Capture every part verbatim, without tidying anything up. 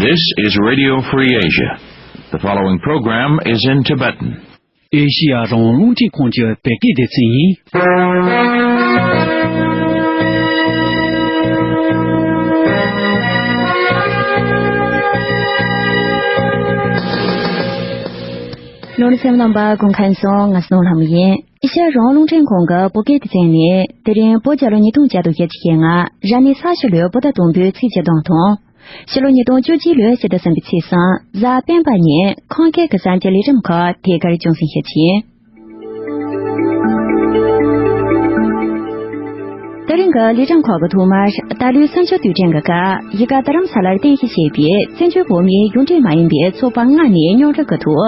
This is Radio Free Asia. The following program is in Tibetan. ཨེ་ཤི་ཡ་རང་དབང་རླུང་འཕྲིན་ཁང་གི་བོད་སྐད་སྡེ་ཚན་ཡིན། ལོ་རི་སེམས་རྣམ་པ་ཀུན་མཁྱེན་སོང་། ང་སྣང་ལྷ་མོ་ཡིན། ཨེ་ཤ་ཡ་རང་དབང་རླུང་འཕྲིན་ཁང་གི་བོད་སྐད་སྡེ་ཚན་ནས་དེ་རིང་བོད་རྒྱལ་ལོ་ཉིས་སྟོང་བརྒྱ་དང་བཞི་བཅུ་ཞེ་ལྔ་ར་ནི་ས་ཤུ་ལོའི་བོད་ཟླ་དང་པོའི་ཚེས་བཅུ་དང་དང་། ཕྱི་ལོ་ཉིས་སྟོང་བཅུ་གཅིག་ལོའི་ཕྱི་ཟླ་གསུམ་པའི་ཚེས་གསུམ་གཟའ་སྤེན་པ་ཉིན་ཁམས་སྐད་ཀྱི་གསར་འགྱུར་ལས་རིམ་ཁག་དེ་གར་རྒྱང་སྲིང་ཞུ་རྒྱུ་ཡིན། དེ་རིང་གི་ལས་རིམ་ཁག་གི་ཐོག་མར་ད་ལོའི་གསར་འགྱུར་དུས་དྲན་གྱི་སྐབས་ཡུལ་སྐོར་རྡ་རམ་ས་ལར་རྟེན་གཞི་བྱས་པའི་བཙན་བྱོལ་བོད་མིའི་གཞུང་འབྲེལ་མ་ཡིན་པའི་ཚོགས་པ་ལྔ་ནས་མཉམ་རུབ་ཀྱི་ཐོག་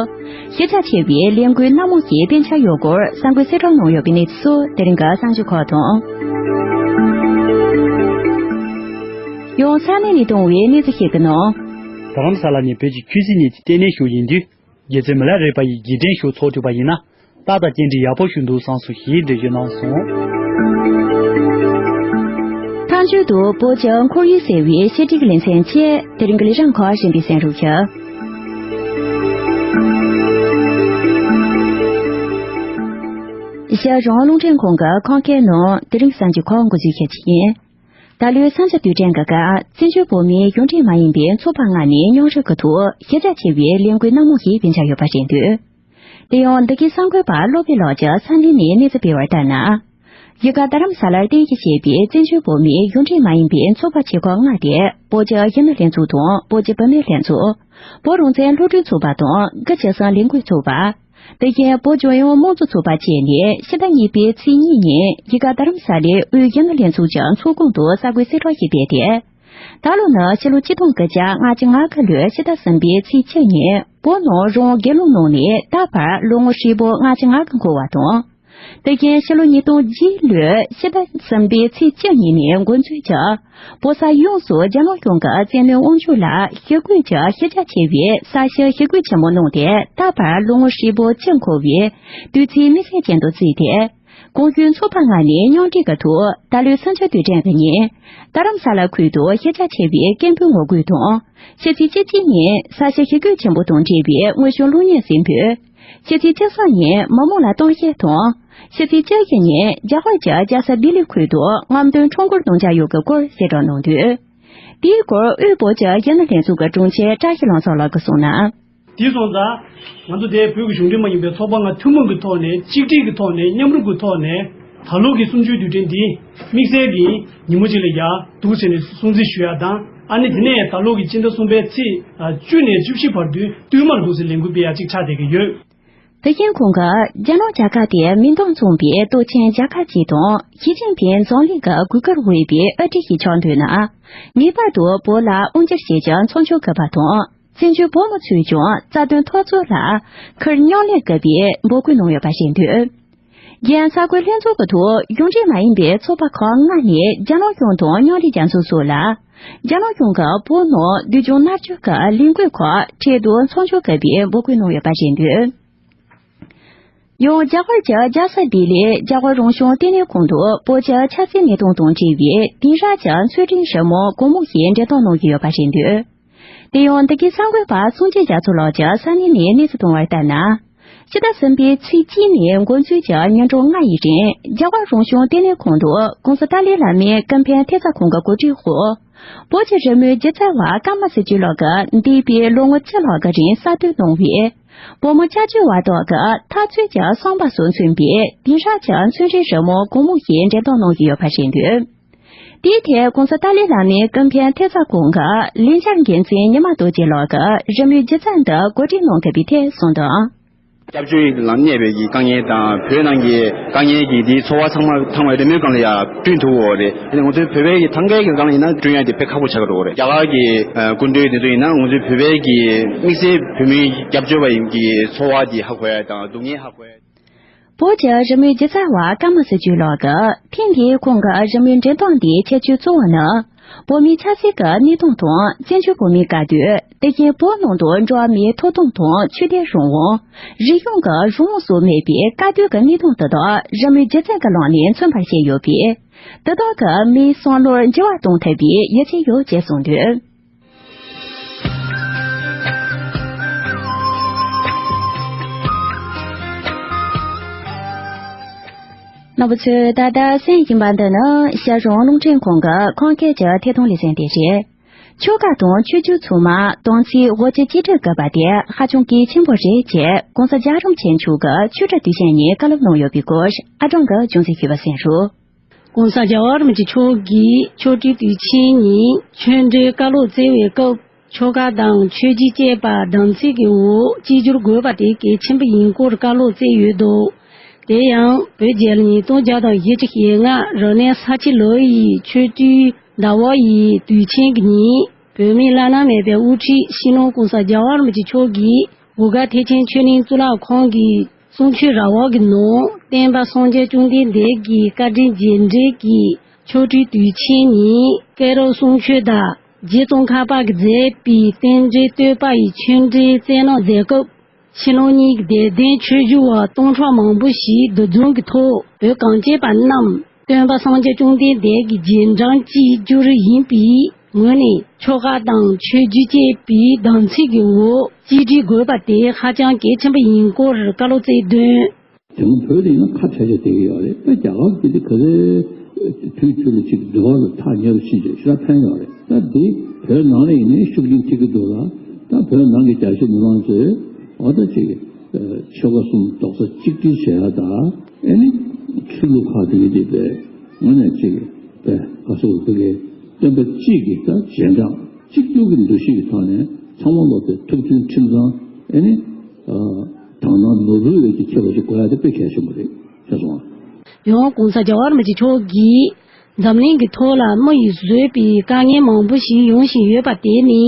ཤེས་རྒྱ་ཆེ་བའི་ལས་འགུལ་སྣ་མང་ཞིག་སྤེལ་འཆར་ཡོད་སྐོར་གསར་འགོད་གསལ་བསྒྲགས་གནང་ཡོད་པའི་གནས་ཚུལ་སོགས་དེ་རིང་གི་གསར་འགྱུར་ཁག་དང་། ཡང་ས་གནས་ནས་བཏང་བའི་གནས་ཚུལ་ཞིག་གི་ནང་། རྡ་རམ་ས་ལ་ནས་བོད་ཀྱི་ཆོས་སྲིད་གཉིས་ཀྱི་ལྟེ་གནས་ཤིག་ཡིན་དུས། རྒྱལ་བཙུན་མི་ལ་རས་པ་ཡིས་རྗེས་དྲན་ཞིག་ཚོགས་ཐུབ་པ་ཡིན་ན། ཏག་ཏག་སྐྱེལ་འདྲེན་ཡག་པོ་ཞིག་འདུག་བསམ་སོང་ཞེས་འགྲེལ་བརྗོད་གནང་སོང་། མཐའ་མཇུག་ཏུ་བོད་ཀྱི་ཁོར་ཡུག་ཟེར་བའི་བཤད་སྒྲིག་ལེ་ཚན་བཅས་དེ་རིང་གི་ལས་རིམ་ཁག་གཞན་པའི་གསན་རོགས་ཞུ། ཨེ་ཤ་ཡ་རང་དབང་རླུང་འཕྲིན་ཁང་གི་ཁམས་སྐད་ནང་དེ་རིང་གསར་འགྱུར་ཁག་འགོ་འཛུགས་ཞུ་རྒྱུ་ཡིན། ད་ལོའི་གསར་འགྱུར་དུས་དྲན་གྱི་སྐབས་བཙན་བྱོལ་བོད་མིའི་གཞུང་འབྲེལ་མ་ཡིན་པའི་ཚོགས་པ་ལྔ་ནས་མཉམ་རུབ་ཀྱི་ཐོག་ཤེས་རྒྱ་ཆེ་བའི་ལས་འགུལ་སྣ་མང་ཞིག་སྤེལ་འཆར་ཡོད་པ་རེད་འདུག་དེ་ཡང་འདི་གའི་གསར་འགོད་པ་བློ་བྷེ་ལགས་ཀྱིས་ས་གནས་ནས་གནས་ཚུལ་སྤེལ་བར་ལྟར་ན། ཡུལ་སྐོར་རྡ་རམ་ས་ལར་རྟེན་གཞི་བྱས་པའི་བཙན་བྱོལ་བོད་མིའི་གཞུང་འབྲེལ་མ་ཡིན་པའི་ཚོགས་པ་ཆེ་ཁག་ལྔ་སྟེ། བོད་ཀྱི་གཞོན་ནུ་ལྷན་ཚོགས་དང་བོད་ཀྱི་བུད་མེད་ལྷན་ཚོགས། བོད་རང་བཙན་སློབ་ཕྲུག་ཚོགས་པ་དང་དགུ་ཅག་སང་ལས་འགུལ་ཚོགས་པ། དེ་བཞིན་བོད་ལྗོངས་ཡོངས་དམངས་གཙོ་ཚོགས་པ་བཅས་ནས་ཕྱི་ཟླ་གཉིས་པའི་ཚེས་གཉིས་ཉིན་ཡུལ་སྐོར་རྡ་རམ་ས་ལའི་དབུས་གཞོན་ནུ་ལྷན་ཚོགས་ཀྱི་ཚོགས་ཁང་དུ་གསར་འགོད་གསལ་བསྒྲགས་ཤིག་སྤེལ་ཏེ། ད་ལོ་ནི་ཕྱི་ལོ་ཆིག་སྟོང་དགུ་བརྒྱ་ལྔ་བཅུ་ང་དགུ་ལོའི་ཕྱི་ཟླ་གསུམ་པའི་ཚེས་བཅུ་ཉིན་བོད་ནང་རང་དབང་སྒེར་ལངས་གནང་ནས་ད་བར་ལོ་ངོ་ཧྲིལ་པོ་ལྔ་བཅུ་ང་དགུ་འཁོར་བ་དང་། དེ་བཞིན་ཕྱི་ལོ་ཉིས་སྟོང་བརྒྱད་ལོའི་ཕྱི་ཟླ་གསུམ་པའི་ཚེས་བཅུ་ཉིན་ནས་འགོ་འཛུགས་ཀྱིས། བོད་ས་ཡོངས་སུ་རྒྱ་ནག་གཞུང་གི་བཙན་གནོན་དབང་སྒྱུར་ལ་ཞི་རྒོལ་གྱི་ཤེས་རྒྱ་ཆེ་བའི་ས་ཞིང་ཞི་རྒོལ་ཆེན་མོ་གནང་སྟེ་ད་བར་ལོ་ངོ་ཧྲིལ་པོ་བཅུ་འཁོར་བའི་དུས་ཚིགས་དམིགས་བསལ་ཅན་དུ་བརྩིས་ཏེ། གོང་ཞུས་ཚོགས་པ་ལྔ་ནས་མཉམ་འབྲེལ་གྱི་ཐོག་ད་ལོའི་གསར་འགྱུར་དུས་དྲན་གྱི་ཉིན། རྡ་རམ་ས་ལ་ཁུལ་དུ་ཤེས་རྒྱ་ཆེ་བའི་སྐད་འབོད་ངོ་རྒོལ་དང་། ཕྱི་ཚེས་བཅུ་གཅིག་ཉིན་ས་ཞིང་ཞི་རྒོལ་ཆེན་པོ་དང་འབྲེལ་བའི་དངོས་བྱུང་གློག་བརྙན་གཟིགས་འབུལ། ཕྱི་ཚེས་བཅུ་གསུམ་ཉིན་མི་མང་ལ་གཏམ་བཤད་དང་། ཕྱི་ཚེས་བཅུ་བཞི་ཉིན་རྒྱ་གར་གྱི་རྒྱལ་ས་ལྡི་ལི་ཁུལ་དུ་རྔམ་སྟོན་ཁྲོམ་སྐོར་གཏོང་འཆར་ཡོད་པའི་སྐོར་གསལ་བསྒྲགས་གནང་འདུག་དེའི་སྐོར་དབུས་བོད་ཀྱི་གཞོན་ནུ་ལྷན་ཚོགས་ཀྱི་དྲུང་ཆེ་བཀྲ་ཤིས་ལྷུན་གྲུབ་ལགས་ཀྱིས་གསུངས་ན། དེ་སོང་ཙང་། ང་ཚོ་དེ་བོད་ཀྱི་གཞུང་འབྲེལ་མ་ཡིན་པའི་ཚོགས་པ་ལྔ་ཐུན་མོང་གི་ཐོག་ནས་གཅིག་སྒྲིལ་གྱི་ཐོག་ནས་མཉམ་རུབ་ཀྱི་ཐོག་ནས་ད་ལོ་གི་གསུམ་བཅུའི་དུས་དྲན་འདི་དམིགས་བསལ་གྱི་ཉིན་མོ་གཅིག་ལ་ཡར་འདུག་ཟེར་ནས་སྲུང་བརྩི་ཞུ་ཡ་དང་། ཨ་ནི་དེ་ནས་ད་ལོ་གི་སྤྱི་ཟླ་གསུམ་པའི་ཚེས་བཅུ་ནས་བཅུ་བཞི་བར་དུ་བསྟུད་མར་འདུག་ཟེར་ལས་འགུལ་སྤེལ་ཡ་གཅིག་ཆགས་བསྡད་ཀྱི་ཡོད། དེ་བཞིན་ཁོང་གིས་རྒྱ་ནག་རྒྱལ་ཁབ་དེའི་མིང་དོན་མཚུངས་པའི་སྟོབས་ཆེན་རྒྱལ་ཁབ་ཅིག་དང་ཞི་ཅིན་ཕིང་འཛམ་གླིང་གི་གུས་བཀུར་འོས་པའི་དབུ་ཁྲིད་ཞིག་ཆགས་འདོད་ན། ངེས་པར་དུ་བོད་ལ་དབང་སྒྱུར་བྱེད་རྒྱུ་མཚམས་འཇོག་དགོས་པ་དང་། བཙན་བྱོལ་བོད་མི་ཚོས་ཀྱང་རྩ་དོན་འཐབ་རྩོད་ལ་ཁུར་མཉམ་ལེན་དགོས་པའི་འབོད་སྐུལ་གནང་ཡོད་པ་རེད་འདུག་རྒྱལ་ས་ཁུལ་ལྷན་ཚོགས་ཀྱི་ཐོག་གཞུང་འབྲེལ་མ་ཡིན་པའི་ཚོགས་པ་ཁག་ལྔ་ནས་རྒྱ་ནག་གཞུང་དང་མཉམ་ལས་རྒྱལ་ཚོགས་སོགས་ལ། རྒྱ་ནག་གཞུང་གིས་བོད་ནང་སྡུག་སྦྱོང་མནར་གཅོད་ཀྱི་ལས་འགུལ་ཁག་འཕྲལ་དུ་མཚམས་འཇོག་དགོས་པའི་འབོད་སྐུལ་གནང་ཡོད་པ་རེད་འདུག་ཡང་རྒྱ་གར་གྱི་རྒྱལ་ས་ལྡི་ལིའི་རྒྱ་གར་རང་གཞུང་ལྟེ་གནས་ཁང་དུ་བོད་ཀྱི་ཆབ་སྲིད་གནས་སྟངས་དང་འབྲེལ་བའི་དེང་རབས་ཀྱི་ཚོང་འབྲེལ་ཞིབ་མོ་སྒོར་མོ་ཞིག་འགྲེམས་སྟོན་གནང་གི་ཡོད་པ་རེད་འདུག་དེ་ཡང་འདི་གའི་གསར་འགོད་པ་སངས་རྒྱས་རྒྱ་མཚོ་ལགས་ཀྱིས་ས་གནས་ནས་གནས་ཚུལ་བཏོན་པར་ལྟར་ན། ཕྱི་ཟླ་གསུམ་པའི་ཚེས་གཅིག་ནས་འགོ་འཛུགས་ཀྱི་ཉིན་གྲངས་ལྔ་ཡི་རིང་རྒྱ་གར་རང་གཞུང་ལྟེ་གནས་ཁང་དུ་༸གོང་ས་ཏཱ་ལའི་བླ་མའི་ཀུན་ཕན་ཐེབས་རྩ་ཁང་གི་གོ་སྒྲིག་འོག་བོད་ཀྱི་རི་མོའི་སྒྱུ་རྩལ་བ་ཀརྨ་ཟེར་རྒྱུ་ལགས་ཀྱིས་འདས་པའི་ལོ་ངོ་བཅུ་ལྷག་གི་རིང་གསར་གཏོད་གནང་བའི་བོད་མི་སྐྱབས་བཅོལ་བ་དག་གི་འཐབ་རྩོད་ཀྱི་བསམ་པ་སོགས་མཚོན་པའི་དེང་རབས་ཀྱི་ཚོང་འབྲེལ་རི་མོ་སྒོར་མོ་ཞིག་འགྲེམས་སྟོན་གནང་གི་ཡོད་པ་རེད་འདུག་དེའི་ཐད་༸གོང་ས་ཏཱ་ལའི་བླ་མའི་ཀུན་ཕན་ཐེབས་རྩ་ཁང་གི་ལས་འཆར་འགན་འཛིན་ཉི་མ་རྡོ་རྗེ་ལགས་ཀྱིས་རི་མོའི་སྒྱུ་རྩལ་འདི་གོ་སྒྲིག་གནང་དགོས་པའི་ཐད་གསུངས་དོན། སྐྱབས་བཅོལ་ལ་གནས་པའི་གི་དཀའ་ངལ་དང་བོད་ནང་གི་དཀའ་ངལ་གྱི་དེའི་ཚོར་བ་ཚང་མ་ཚང་མ་རི་མོའི་སྒང་ལ་ཡང་བསྐྲུན་ཐུབ་ཡོད་རེད། ཨ་ནི་ང་ཚོའི་བོད་པའི་གི་ཐང་གའི་གི་སྒང་ལ་ཡིན་ན་བསྐྲུན་ཡ་དེ་དཔེ་ཁག་པོ་ཆགས་ཀྱི་འགྲོ་གི་རེད། རྒྱ་གར་གི་ཨ་སྐུ་མགྲོན་དེ་ཚོ་ཡིན་ན་ང་ཚོའི་བོད་པའི་གི་དམིགས་བསལ་བོད་མིའི་སྐྱབས་བཅོལ་བ་ཡིན་གྱི་ཚོར་བ་དེ་ཧ་གོ་ཡ་དང་སྡུག་བསྔལ་ཧ་གོ་ཡ། བོད་ཀྱི་རི་མོའི་སྒྱུ་རྩལ་བ་ཀརྨ་ཟེར་རྒྱུ་ལགས་ཀྱིས་ཐེངས་འདིའི་ཁོང་གི་རི་མོའི་འགྲེམས་སྟོན་འདིའི་ཁྱད་ཆོས་གཙོ་བོ་ནི། བོད་མིའི་ཆབ་སྲིད་ཀྱི་གནས་སྟངས་དང་བཙན་བྱོལ་བོད་མིའི་དཀའ་སྡུག་དེ་བཞིན་བོད་ནང་དུ་འགྲོ་བ་མིའི་ཐོབ་ཐང་དང་ཆོས་དད་རང་དབང་། རིག་གཞུང་གི་རང་དབང་སོགས་མེད་པའི་དཀའ་སྡུག་གི་གནས་སྟངས་དེ་དག་རི་མོའི་སྒྱུ་རྩལ་གྱི་ལམ་ནས་མཚོན་པར་བྱས་ཡོད་པས། དེ་དག་གིས་མིའི་བསམ་བློར་འགྱུར་བ་གཏོང་ཐུབ་པའི་ཡིད་ཆེས་ཡོད་ཅེས་གསུངས་འདུག་རྣམ་པ་ཚོས་ད་ལྟ་གསན་བཞིན་པ་འདི་ནི་ཤར་རོང་རླུང་འཕྲིན་ཁང་གི་ཁམས་སྐད་ཀྱི་ཐད་གཏོང་ལེ་ཚན་དེ་རེད། ཆོལ་ཁ་དང་ཆོས་བརྒྱུད་ཚང་མ་དམ་ཚིག་དབུ་ཁྲིད་གཅིག་སྒྲིལ་དགོས་པ་དེ་ཧ་ཅང་གལ་ཆེན་པོ་རེད་ཅེས་༸གོང་ས་རྒྱལ་བ་རིན་པོ་ཆེ་མཆོག་གིས་ཆོས་གྲྭ་དུས་ཆེན་ཉིན་བཀའ་སློབ་གནང་ཡོད་པའི་སྐོར་ཨ་ཀྲང་གིས་རྒྱང་སྲིང་ཞུས་པ་གསན་རོགས། ༸གོང་ས་རྒྱལ་བ་རིན་པོ་ཆེ་མཆོག་གིས་ཆོས་ཁྲིད་དུས་ཆེན་ཉིན་ཆོས་འབྲེལ་བཀའ་སློབ་སྩལ་བའི་སྐབས། ཆོལ་ཁ་དང་ཆོས་བརྒྱུད་བཅས་པ་དམ་ཚིག་གི་འོག་གཅིག་གྱུར་དགོས་པ་དེ་གལ་ཆེན་པོ་ཡིན་སྐོར་བཀའ་སློབ་སྩལ་ཡོད་འདུག་དེ་ཡང་བོད་རྒྱལ་ཉིས་སྟོང་བརྒྱ་དང་བཞི་བཅུ་ཞེ་ལྔ་རབ་གནས་ས་བྱི་ལོ་ཡི་ཆོ་འཕྲུལ་ཟླ་བ་ཡི་དུས་ཆེན་གྱི་ཉིན། བོད་མིའི་བླ་ན་མེད་པའི་དབུ་ཁྲིད་སྤྱི་ནོར་༸གོང་ས་རྒྱལ་བ་རིན་པོ་ཆེ་མཆོག་གིས་བོད་དགའ་ཐེག་ཆེན་ཆོས་གླིང་གཙུག་ལག་ཁང་གི་གསུང་ཆོས་ར་བ་གི་ནང་། སྟོན་པ་སངས་རྒྱས་བཅོམ་ལྡན་འདས་ཀྱི་བཀའ་དྲིན་རྗེས་དྲན་གྱི་ཆོ་འཕྲུལ་དུས་ཆེན་ཉིན། སྐད་རབ་གསུང་ཆོས་དང་། རྗེ་ཙོང་ཁ་པ་གིས་མཛད་པའི་རྟེན་འབྲེལ་བསྟོད་པ་ཡི་ཆོས་འབྲེལ་སྩལ་གནང་མཛད་སྐབས། ཕྱི་ནང་གཉིས་ཀྱི་དད་ལྡན་ཆོས་ཞུ་བ་སྟོང་ཕྲག་མང་པོ་ཞིག་འདུ་འཛོམས་ཀྱི་ཐོག་བོད་གངས་ཅན་པ་རྣམས་སྟོན་པ་སངས་རྒྱས་བཅོམ་ལྡན་འདས་ཀྱི་རྗེས་འབྲང་གཅིག་གྱུར་ཡིན་པའི་ངོས་ནས། ཆོལ་ཁ་དང་ཆོས་བརྒྱུད་བཅས་པའི་དམ་ཚིག་གི་འོག་གཅིག་སྒྲིལ་དགོས་པ་དེ་ཧ་ཅང་གལ་ཆེན་པོ་ཡིན་སྐོར་བཀའ་སློབ་སྩལ་དོན། དེ་སྔ་བོད་དེ་ཡིན་ན་ཁ་བྲལ་བྱས་བསྡད་ཀྱི་ཡོད་རེད། ད་རྒྱ་གར་དེ་དེ་ག་ཚོད་དུས་ཚོད་ལ་ཅིག་འབྲེལ་བ་ལ་ཐག་ཉེ་རུ་ཕྱིན་བྱས་ཞེ་དྲག་ཕན་ཡོད་རེད། ད་འདི་བོད་ནང་ལ་ཡིན་ནའི་ཤུགས་རྐྱེན་ཐེབས་ཀྱི་འདུག་ལ། ད་བོད་ནང་གི་རྒྱ་ཆེ་མི་མང་ཚོས་འོ་ད་ཅིག་ཆོལ་ཁ་གསུམ་རྡོག་རྩ་གཅིག་སྒྲིལ་བྱེད་ཡ་ད་ཨེ་ནི་ཆོས་ལུགས་ཁག་དེ་གི་དེ་བས་ངོས་ནས་ཅིག་བས་ག་ཚོད་དེ་གི་སྟོན་པ་གཅིག་གི་ད་རྗེས་འབྲང་གཅིག་གྱུར་གྱི་འདུ་ཤེས་ཀྱི་ཐོག་ནས་ཚང་མ་ལོག་པའི་ཐུགས་མཐུན་ཁྲིམས་གཙང་ཨེ་ནི། དང་ནང་ནོར་འཁྲུལ་ཡོད་ཀྱི་ཁྱད་པར་ཞིག་གོ་ཡ་དེ་དཔེ་གལ་ཆེན་པོ་རེད་ཤེས་སོང་ང་། ཡང་༸གོང་ས་རྒྱལ་བ་རིན་པོ་ཆེ་མཆོག་གིས་འཛམ་གླིང་གི་ཐོག་ལ་མི་ཡིས་བཟོས་པའི་དཀའ་ངལ་མང་པོ་ཞིག་ཡོང་བཞིན་ཡོད་པ་དེ་ནི་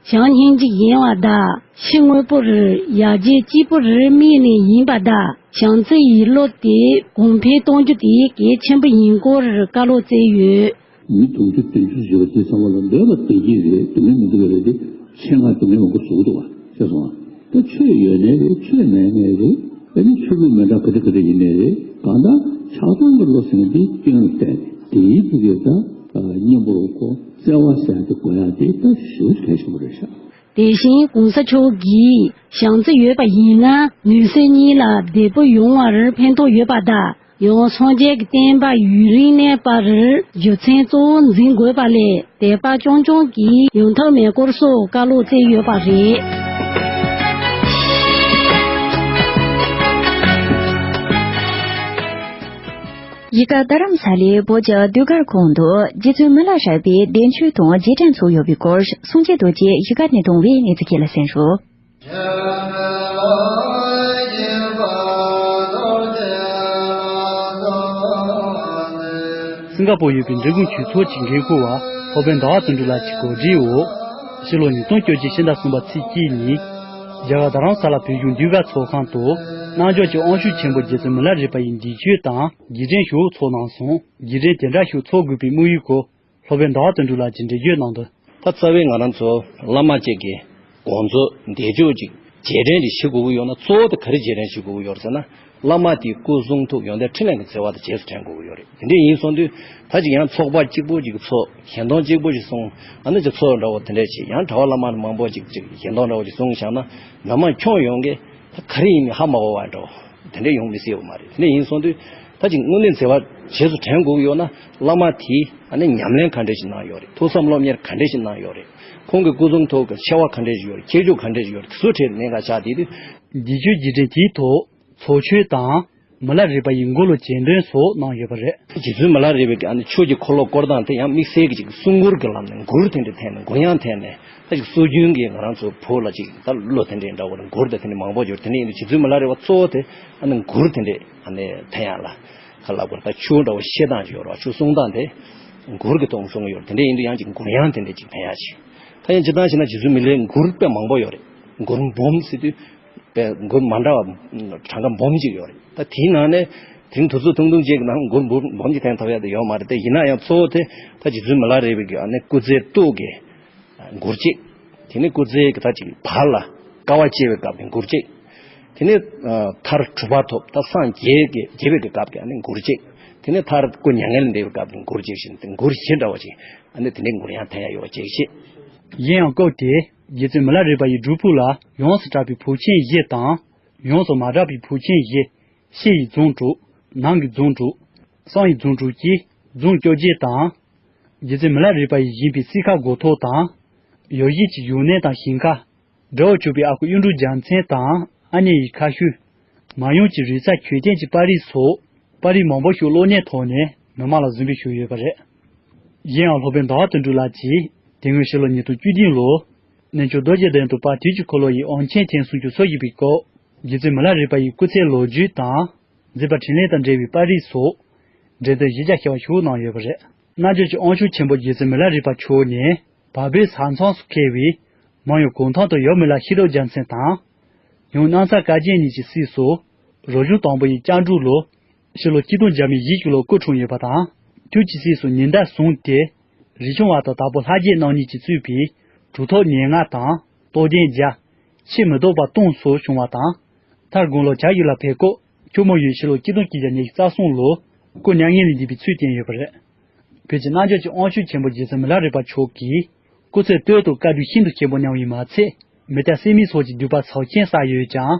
བྱམས་སྙིང་རྗེ་ཡིན་པ་དང་། ཕྱི་དངོས་པོར་ཡར་རྒྱས་གཅིག་པུར་དམིགས་ནས་ཡིན་པ་དང་། བྱམས་བརྩེ་ཡི་བློ་དེ་གོང་འཕེལ་གཏོང་རྒྱུ་དེ་གལ་ཆེན་པོ་ཡིན་སྐོར་བཀའ་སློབ་སྩལ་ཡོད། མི་དུང་ཕྱུར་བདུན་ཅུ་བཞི་པ་དེ་ཚང་མ་ལ་འདོད་པ་བདེ་སྐྱིད་རེད། སྡུག་བསྔལ་མི་འདུག་པ་རེད་དེ། ཆེད་མངགས་སྡུག་བསྔལ་མང་པོ་བཟོ་གི་འདུག་བ་ཤེས་སོང་ང་། ད་ཆོས་ཡོད་ནའི་རེད། ཆོས་མེད་ནའི་རེད། ཨ་ནི་ཆོས་ལུགས་མི་འདྲ་ག་འདྲ་ག་འདྲ་ཡིན་ནའི་རེད། གང་ལྟར་ཕྱག་སྟོང་གི་བློ་ཟེར་མཁན་དེ་སྐྱོན་ལ་བལྟས་ནས་དེའི་ཐུགས་ཀྱི་ད་སྙིང་པོར་གོ་བརྩེ་བ་ཟེར་ཡ་དེ་དགོས་ཡ་དེ་ད་ཞེ་པོ་གལ་ཆེན་པོ་རེད་ཤག་དེ་བཞིན་༸གོང་ས་མཆོག་གིས་བྱམས་བརྩེ་ཡོད་པ་ཡིན་ན་ནུས་སེམས་གཉིས་ལ་བདེ་པོ་ཡོང་བར་ཕན་ཐོགས་ཡོད་པ་དང་། ཡང་སངས་རྒྱས་ཀྱི་བསྟན་པ་ཡུན་རིང་གནས་པར་རྒྱུ་མཚན་གཙོ་བོ་འཛིན་དགོས་པ་ལས་དད་པ་རྐྱང་རྐྱང་གིས་ཡོང་ཐབས་མེད་སྐོར་སོགས་བཀའ་སློབ་སྩལ་ཡོད་པ་རེད། གཞིས་ཀ་རྡ་རམ་ས་ལའི་བོད་ཀྱི་ཟློས་གར་ཁང་དུ་རྗེ་བཙུན་མི་ལ་རས་པའི་བདེན་བཞི་དང་རྗེས་དྲན་ཚོགས་ཡོད་པའི་སྐོར་སངས་རྒྱས་རྡོ་རྗེ་གཞིས་ཀ་ནས་གཏོང་བའི་གནས་ཚུལ་ཁྱེད་ལ་གསན་རོགས། སིང་ག་པོར་ཡོད་པའི་འབྲི་གུང་ཆོས་ཚོགས་ཀྱི་འགན་འཁུར་བ་སློབ་དཔོན་ཟླ་བ་དོན་གྲུབ་ལགས་ཀྱི་གོ་སྒྲིག་འོག་ཕྱི་ལོ་ཉིས་སྟོང་བཅོ་བརྒྱད་ཕྱི་ཟླ་གསུམ་པ་ཚེས་གཅིག་ཉིན་རྒྱ་གར་རྡ་རམ་ས་ལ་བོད་གཞུང་ཟློས་གར་ཚོགས་ཁང་དུ་རྣལ་འབྱོར་གྱི་དབང་ཕྱུག་ཆེན་པོ་རྗེ་བཙུན་མི་ལ་རས་པ་ཡི་འདས་མཆོད་དང་རྗེས་དྲན་ཞུ་ཚོགས་གནང་སོང་། རྗེས་དྲན་དེ་འདྲ་ཞུ་ཚོགས་དགོས་པའི་དམིགས་ཡུལ་སྐོར་སློབ་དཔོན་ཟླ་བ་དོན་གྲུབ་ལགས་ཀྱིས་འགྲེལ་བརྗོད་གནང་དོན། ད་རྩ་བའི་ང་རང་ཚོ་བླ་མ་གཅིག་གི་དགོངས་རྫོགས་འདས་མཆོད་ཅིག་རྗེས་དྲན་ཅིག་བྱེད་དགོས་ཀྱི་ཡོད་ན་གཙོ་བོ་དེ་ག་རེ་རྗེས་དྲན་བྱེད་དགོས་ཀྱི་ཡོད་རེད་ཟེར་ན། བླ་མ་དེའི་སྐུ་གསུང་ཐུགས་ཡོན་ཏན་འཕྲིན་ལས་ཀྱི་བརྩེ་བ་དེ་རྗེས་སུ་དྲན་དགོས་ཀྱི་ཡོད་རེད། དེ་འདྲ་ཡིན་སོང་དུས་ད་ཅིག་ཡང་ཚོགས་པ་གཅིག་པོ་ཅིག་ཚོགས་ཞལ་འདོན་གཅིག་པོ་ཅིག་གསུང་། ཨ་ནི་ཅིག་ཚོགས་འདྲ་བོ་དེ་འདྲ་བྱེད། ཡང་གྲྭ་པ་བླ་མ་མང་པོ་ཅིག་ཅིག་ཞལ་འདོན་འདྲ་བོ་ཅིག་གསུང་བཞག་ན་མི་མང་ཁྱོན་ཡོངས་ཀྱིས་ད་ག་རེ་ཡིན་མིན་ཧ་མ་གོ་བ་འདྲ་བོ་དེ་འདྲ་ཡོང་མི་སྲིད་པ་མ་རེད། དེ་འདྲ་ཡིན་སོང་དུས་ད་ཅིག་དངོས་གནས་བརྩེ་བ་རྗེས་སུ་དྲན་དགོས་ཀྱི་ཡོད་ན་བླ་མ་དེས་ཨ་ནི་ཉམས་ལེན་ག་འདྲ་ཞིག་གནང་ཡོད་རེད། ཐུགས་བསམ་སློབ་གཉེར་ག་འདྲ་ཞིག་གནང་ཡོད་རེད། ཁོང་གི་སྐུ་གསུང་ཐུགས་ཀྱི་ཆེ་བ་ག་འདྲ་ཞིག་ཡོད་རེད། ཁྱད་ཆོས་ག་འདྲ་ཞིག་ཡོད་རེད། དེ་ཚོའི་གྲས་ལ་གནད་འགག་ཆགས་བསྡད་དུས། འདས་མཆོད་རྗེས་དྲན་དེའི་ཐོག་ཚོགས་མཆོད་དང་མི་ལ་རས་པ་ཡི་མགུར་ལོ་རྗེས་འདོན་སོགས་གནང་ཡོད་པ་རེད། རྗེ་བཙུན་མི་ལ་རས་པའི་གི་ཨ་ནི་ཆོས་ཀྱི་འཁོར་ལོ་བསྐོར་སྟངས་དེ་ཡང་དམིགས་བསལ་གྱི་ཅིག་གསུང་མགུར་གྱི་ལམ་ནས་མགུར་དེ་འདྲ་འཐེན་ནས་མགུར་དབྱངས་འཐེན་ནས་ད་ཅིག་སྲོལ་རྒྱུན་གྱི་ང་རང་ཚོའི་བོད་ལ་ཅིག་ད་ལོ་དེ་འདྲའི་འདྲ་བོ་མགུར་དང་དེ་འདྲ་མང་པོ་ཡོད། དེ་འདྲ་ཡིན་དུས་རྗེ་བཙུན་མི་ལ་རས་པ་གཙོ་བོ་དེ་ཨ་ནི་མགུར་དེ་འདྲ་ཨ་ནི་འཐེན་ཡག་ལ་ག་ལབ་དགོས་རེད། ད་ཆོས་འདྲ་བོ་བཤད་སྟངས་ཅིག་ཡོད་རེད་བ། ཆོས་གསུང་སྟངས་དེ་མགུར་གྱི་ཐོག་གསུང་གི་ཡོད་རེད། དེ་འདྲ་ཡིན་དུས་ཡང་ཅིག་མགུར་དབྱངས་དེ་འདྲ་ཅིག་འཐེན་ཡག་ཅིག་ད་ཡང་སྤྱིར་བཏང་བྱས་ན་རྗེ་བཙུན་མི་ལའི་མགུར་དཔེ་མང་པོ་ཡོད་རེད། མགུར་འབུམ་ཟེར་དུས། པའི་མགུར་མ་འདྲ་བ་གྲངས་ཀ་འབུམ་གཅིག་ཡོད་རེད། ད་དེའི་ནང་ནས་དེ་རིང་དུས་ཚོད་ཐུང་ཐུང་ཅིག་གི་ནང་མགུར་འབུམ་འབུམ་གཅིག་འཐེན་ཐུབ་ཡ་དེ་ཡོད་མ་རེད། དེ་ཡིན་ན་ཡང་གཙོ་བོ་དེ་ད་རྗེ་བཙུན་མི་ལ་རས་པའི་གི་ཨ་ནི་སྐུ་ཚེའི་སྟོད་ཀྱི་མགུར་གཅིག་དེ་ནས་སྐུ་ཚེའི་གི་ད་ཅིག་བར་ལ་དཀའ་བ་སྤྱད་པའི་སྐབས་ཀྱི་མགུར་གཅིག་དེ་ནས་མཐར་གྲུབ་པ་ཐོབ་ད་སངས་རྒྱས་ཀྱི་རྒྱས་པའི་གི་སྐབས་ཀྱི་ཨ་ནི་མགུར་གཅིག་དེ་ནས་མཐར་སྐུ་མྱ་ངན་ལས་འདས་པའི་སྐབས་ཀྱི་མགུར་གཅིག་བཞིན་དེ་མགུར་བཞི་འདྲ་བ་ཅིག་ཨ་ནི་དེ་འདྲའི་མགུར་དབྱངས་འཐེན་ཡ་ཡོད་པ་ཅིག་བཤད། གཞན་ཡང་སྐབས་དེར་རྗེ་བཙུན་མི་ལ་རས་པ་ཡི་སྒྲུབ་ཕུག་ལ་ཡོངས་སུ་གྲགས་པའི་ཕུག་ཆེན་བཞི་དང་། ཡོངས་སུ་མ་གྲགས་པའི་ཕུག་ཆེན་བཞི། ཕྱི་ཡི་རྫོང་དྲུག་ནང་གི་རྫོང་དྲུག ། བསམ་ཡས་རྫོང་དྲུག་གི་རྫོང་བཅོ་བརྒྱད་དང་། རྗེ་བཙུན་མི་ལ་རས་པ་ཡིས་བཞེངས་པའི་གསེར་ཁ་སྒོ་ཐོག་དང་། ཡོ་བྱད་ཀྱི་ཡོང་སྣེ་དང་ཞིང་ཁ། སྦྲ་བ་བྱུག་པའི་ཨ་ཁུ་གཡུ་འབྲུག་རྒྱལ་མཚན་དང་ཨ་མྱེས་ཡི་ཁ་ཤུལ། མ་ཡུམ་གྱི་རིག་རྩལ་མཆོད་རྟེན་གྱི་པར་རིས་སོགས་པར་རིས་མང་པོ་ཞིག་གློག་བརྙན་ཐོག་ནས་མི་མང་ལ་གཟིགས་འབུལ་ཞུས་ཡོད་པ་རེད། གཞན་ཡང་སློབ་དཔོན་ཟླ་བ་དོན་གྲུབ་ལགས་ཀྱིས་དེ་སྔོན་ཕྱི་ལོ་ཉིས་སྟོང་བཅུ་བདུན་ལོར་གནས་མཆོག་རྡོ་རྗེ་གདན་དུ་དཔལ་དུས་ཀྱི་འཁོར་ལོ་ཡི་དབང་ཆེན་ཐེངས་སུམ་ཅུ་སོ་བཞི་པའི་སྐབས་རྗེ་བཙུན་མི་ལ་རས་པ་ཡི་སྐུ་ཚེའི་ལོ་རྒྱུས་དང་། མཛད་པ་འཕྲིན་ལས་དང་འབྲེལ་བའི་པར་རིས་སོགས་འགྲེམས་སྟོན་གཞི་རྒྱ་ཆེ་བ་ཞིག་གནང་ཡོད་པ་རེད། རྣལ་འབྱོར་གྱི་དབང་ཕྱུག་ཆེན་པོ་རྗེ་བཙུན་མི་ལ་རས་པ་མཆོག་ནས་བལ་པོའི་ས་མཚམས་སུ་འཁེལ་བའི་མང་ཡུལ་གུང་ཐང་དུ་ཡབ་མི་ལ་ཤེས་རབ་རྒྱལ་མཚན་དང་། ཡུམ་སྣང་ཚ་དཀར་རྒྱན་གཉིས་ཀྱི་སྲས་སུ་རོ་གཞུང་དང་པོ་ཡི་ལྕགས་འབྲུག་ལོ་ཕྱི་ལོ་ཆིག་སྟོང་བརྒྱ་མེད་བཞི་བཅུ་ལོར་སྐུ་འཁྲུངས་ཡོད་པ་དང་། དུས་ཀྱི་སྲས་སུ་ཉི་ཟླ་བཟུང་སྟེ་རས་ཆུང་བ་དང་དྭགས་པོ་ལྷ་རྒྱལ་རྣམ་གཉིས་ཀྱིས་གཙོས་པའི་གྲུབ་ཐོབ་ཉེར་ལྔ་དང་རྟོགས་ལྡན་བརྒྱ། ཕྱིར་མི་ལྡོག་པ་སྟོང་སོགས་བྱུང་བ་དང་། མཐར་དགུང་ལོ་བརྒྱ་ཡོལ་ལ་ཕེབས་སྐབས་ཆུ་མོ་ཡུལ་ཕྱི་ལོ་ཆིག་སྟོང་གཅིག་བརྒྱ་ཉི་ཤུ་རྩ་གསུམ་ལོར་སྐུ་མྱ་ངན་ལས་འདས་པའི་ཚུལ་བསྟན་ཡོད་པ་རེད། བོད་ཀྱི་རྣལ་འབྱོར་གྱི་དབང་ཕྱུག་ཆེན་པོ་རྗེ་བཙུན་མི་ལ་རས་པ་མཆོག་གིས་སྐུ་ཚེ་སྟོད་དུ་བཀའ་བརྒྱུད་ཤིན་ཏུ་ཆེན་པོ་གནང་བའི་མ་ཚད་མི་སྐྱ་སེར་མིག་སོགས་ཀྱི་བསྡུས་པ་ཚབས་ཆེན་བསགས་ཡོད་ཀྱང་།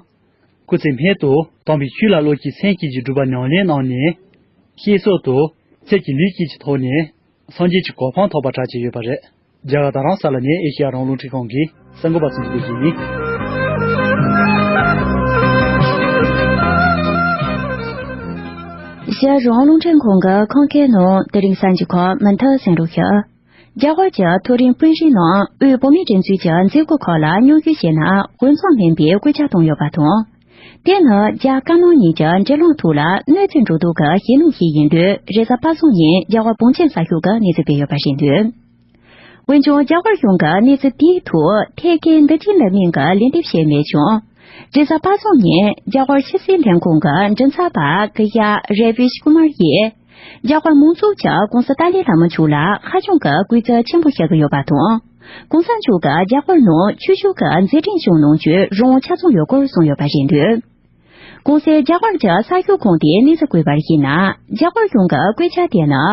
སྐུ་ཚེ་སྨད་དུ་དམ་པའི་ཆོས་ལ་བློ་སྐྱེད་སེམས་བསྐྱེད་ཀྱི་སྒྲུབ་པ་ཉམས་ལེན་གནང་ནས། ཤེས་སོགས་དང་ཚིག་གི་ལུས་སྐྱེས་ཀྱི་ཐོག་ནས་སངས་རྒྱས་ཀྱི་གོ་འཕང་ཐོབ་པར་གྲགས་ཀྱི་ཡོད་པ་རེད། རྒྱ་གར་རྡ་རམ་ས་ལ་ནས་ཨེ་ཤེ་ཡ་རང་དབང་རླུང་འཕྲིན་ཁང་གི་གསར་འགོད་པ་ཚོས་བསྡུས་ཞིབ་ཡིན། ཨེ་ཤེ་ཡ་རང་དབང་རླུང་འཕྲིན་ཁང་གི་ཁམས་སྐད་ནང་དེ་རིང་གསར་འགྱུར་ཁག་མུ་མཐུད་གསན་རོགས་ཞུ། རྒྱ་གར་གྱི་མཐོ་རིམ་དཔོན་རིགས་ནང་དབུས་བོད་མིའི་སྒྲིག་འཛུགས་ཀྱི་མཛད་སྒོ་ཁག་ལ་མཉམ་ཞུགས་བྱས་ན་འོས་འཚམ་མིན་པའི་སྐུལ་ལྕག་བཏང་ཡོད་པ་དང་། དེ་ནི་རྒྱ་དཀར་ནག་གཉིས་ཀྱི་འབྲེལ་ལམ་ཐོག་ལ་གནོད་འཚེ་འགྲོ་ལྡོག་གི་གཞི་ལམ་ཞིག་ཡིན་དུས། རེས་གཟའ་པ་སངས་ཉིན་རྒྱ་གར་བོད་ཆེན་གསར་ཤོག་གིས་གནས་ཚུལ་སྤེལ་ཡོད་པ་རེད་འདུག་འོན་ཀྱང་། རྒྱ་གར་གཞུང་གིས་གནས་ཚུལ་དེའི་ཐོག་ཐད་ཀའི་འདི་ཅི་འདྲ་མིན་གྱི་ལན་འདེབས་བྱས་མེད་ཀྱང་། རེས་གཟའ་པ་སངས་ཉིན་རྒྱ་གར་ཕྱི་སྲིད་ལྷན་ཁང་གི་མགྲིན་ཚབ་པ་ཀི་ཡ་རེ་བིཤ་ཀུ་མར་ཡིས། རྒྱ་གར་མང་ཚོགས་ཀྱིས་༸གོང་ས་ཏཱ་ལའི་བླ་མ་མཆོག་ལ་ཧ་ཅང་གི་གུས་བརྩི་ཆེན་པོ་བྱེད་ཀྱི་ཡོད་པ་དང་། ༸གོང་ས་མཆོག་གིས་རྒྱ་གར་ནང་ཆོས་ཕྱོགས་ཀྱི་མཛད་འཕྲིན་བྱུང་གནང་རྒྱུའི་རང་དབང་ཆ་ཚང་ཡོད་སྐོར་གསུངས་ཡོད་པ་རེད་འདུག་གོང་གསལ་རྒྱ་གར་གྱི་གསར་ཤོག་ཁང་དེས་གནས་ཚུལ་བཀོད་པར་གཞིགས་ན། རྒྱ་གར་གཞུང་གི་བཀོད་ཁྱབ་དེ་ནི།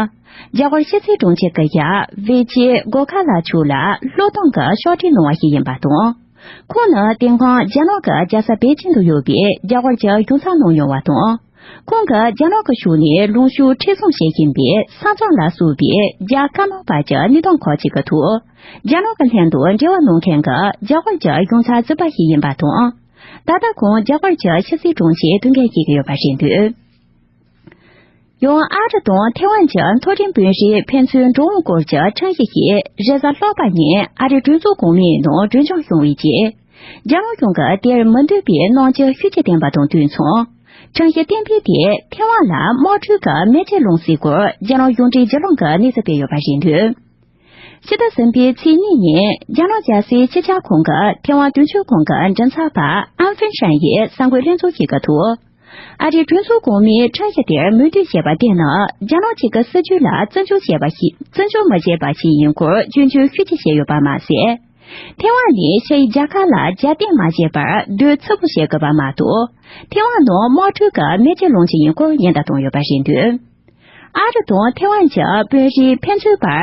རྒྱ་གར་ཕྱི་སྲིད་དྲུང་ཆེ་ཀི་ཡ་བི་ཇེ་གོ་ཁ་ལ་མཆོག་ལ་བློས་གཏོང་གི་ཕྱག་བྲིས་གནང་བ་ཞིག་ཡིན་པ་དང་། ཁོང་ནི་དེང་སང་རྒྱ་ནག་གི་རྒྱལ་ས་པེ་ཅིང་དུ་ཡོད་པའི་རྒྱ་གར་གྱི་གཞུང་ཚབ་གནང་མྱོང་བ་དང་། ཁོང་གིས་རྒྱ་ནག་གི་ཕྱོགས་ནས་ལངས་ཕྱོགས་མཁྲེགས་བཟུང་བྱེད་བཞིན་པའི་ས་མཚམས་ལ་སོགས་པའི་རྒྱ་དཀར་ནག་བར་གྱི་གནས་སྟངས་ཁག་ཅིག་གི་ཐོག་རྒྱ་ནག་གི་ལྷན་དུ་འབྲེལ་བ་གནང་མཁན་གྱི་རྒྱ་གར་གྱི་གཞུང་ཚབ་རྩིས་པ་ཞིག་ཡིན་པ་དང་། ད་ལྟ་ཁོང་རྒྱ་གར་གྱི་ཕྱི་སྲིད་དྲུང་ཆེའི་དུས་འགན་བཞེས་ཀྱི་ཡོད་པ་རེད་འདུག་ཡང་ཨ་རི་དང་ཐེ་ཝན་གྱི་མཐོ་རིམ་དཔོན་རིགས་ཕན་ཚུན་འགྲོ་འོང་སྐོར་གྱི་ཁྲིམས་གཞི་ཞིག་རེས་གཟའ་ལྷག་པ་ཉིན་ཨ་རིའི་གྲོས་ཚོགས་གོང་མའི་ནང་གྲོས་འཆམ་བྱུང་བའི་རྗེས། རྒྱ་ནག་གཞུང་གིས་དེར་མི་འདོད་པའི་སྣང་ཆ་ཤུགས་ཆེ་བསྟན་པ་དང་དུས་མཚུངས། ཁྲིམས་གཞི་གཏན་འབེབས་དེས་ཐེ་ཝན་ལ་དམག་འཁྲུག་གི་མེ་ལྕེ་ལངས་སའི་སྐོར་རྒྱ་ནག་གཞུང་འབྲེལ་བརྒྱུད་ལམ་གྱིས་གནས་ཚུལ་སྤེལ་ཡོད་པ་རེད་འདུག་ཕྱི་ཟླ་གསུམ་པའི་ཚེས་གཉིས་ཉིན་རྒྱ་ནག་རྒྱལ་སའི་ཕྱི་འབྲེལ་ཁང་གི་ཐེ་ཝན་དོན་གཅོད་ཁང་གི་མགྲིན་ཚབ་པ་ཨན་ཧྥིན་ཧྲན་ཡིས་གསར་འགོད་ལྷན་ཚོགས་ཤིག་གི་ཐོག་ཨ་རིའི་གྲོས་ཚོགས་གོང་མའི་ཁྲིམས་གཞི་དེར་མོས་མཐུན་བྱས་པ་དེ་ནི་རྒྱ་ནག་གཅིག་གི་སྲིད་བྱུས་ལ་བརྩི་འཇོག་བྱས་པ་ཞིག་བརྩི་འཇོག་མ་བྱས་པ་ཞིག་ཡིན་སྐོར་སྐྱོན་བརྗོད་ཤུགས་ཆེ་བྱས་ཡོད་པ་མ་ཟད། ཐེ་ཝན་ནི་ཤ་ཡི་རྒྱལ་ཁབ་ལ་རྒྱབ་རྟེན་མ་བྱས་པར་སྡོད་ཚུགས་པོ་བྱེད་དགོས་པ་མ་གཏོགས། ཐེ་ཝན་ནང་དམག་འཁྲུག་གི་མེ་ལྕེ་ལངས་ཀྱི་ཡིན་སྐོར་ཉེན་བརྡ་བཏང་ཡོད་པ་རེད་འདུག་ཨ་རི་དང་ཐེ་ཝན་གྱི་དཔོན་རིགས་ཕན་ཚུན་བར་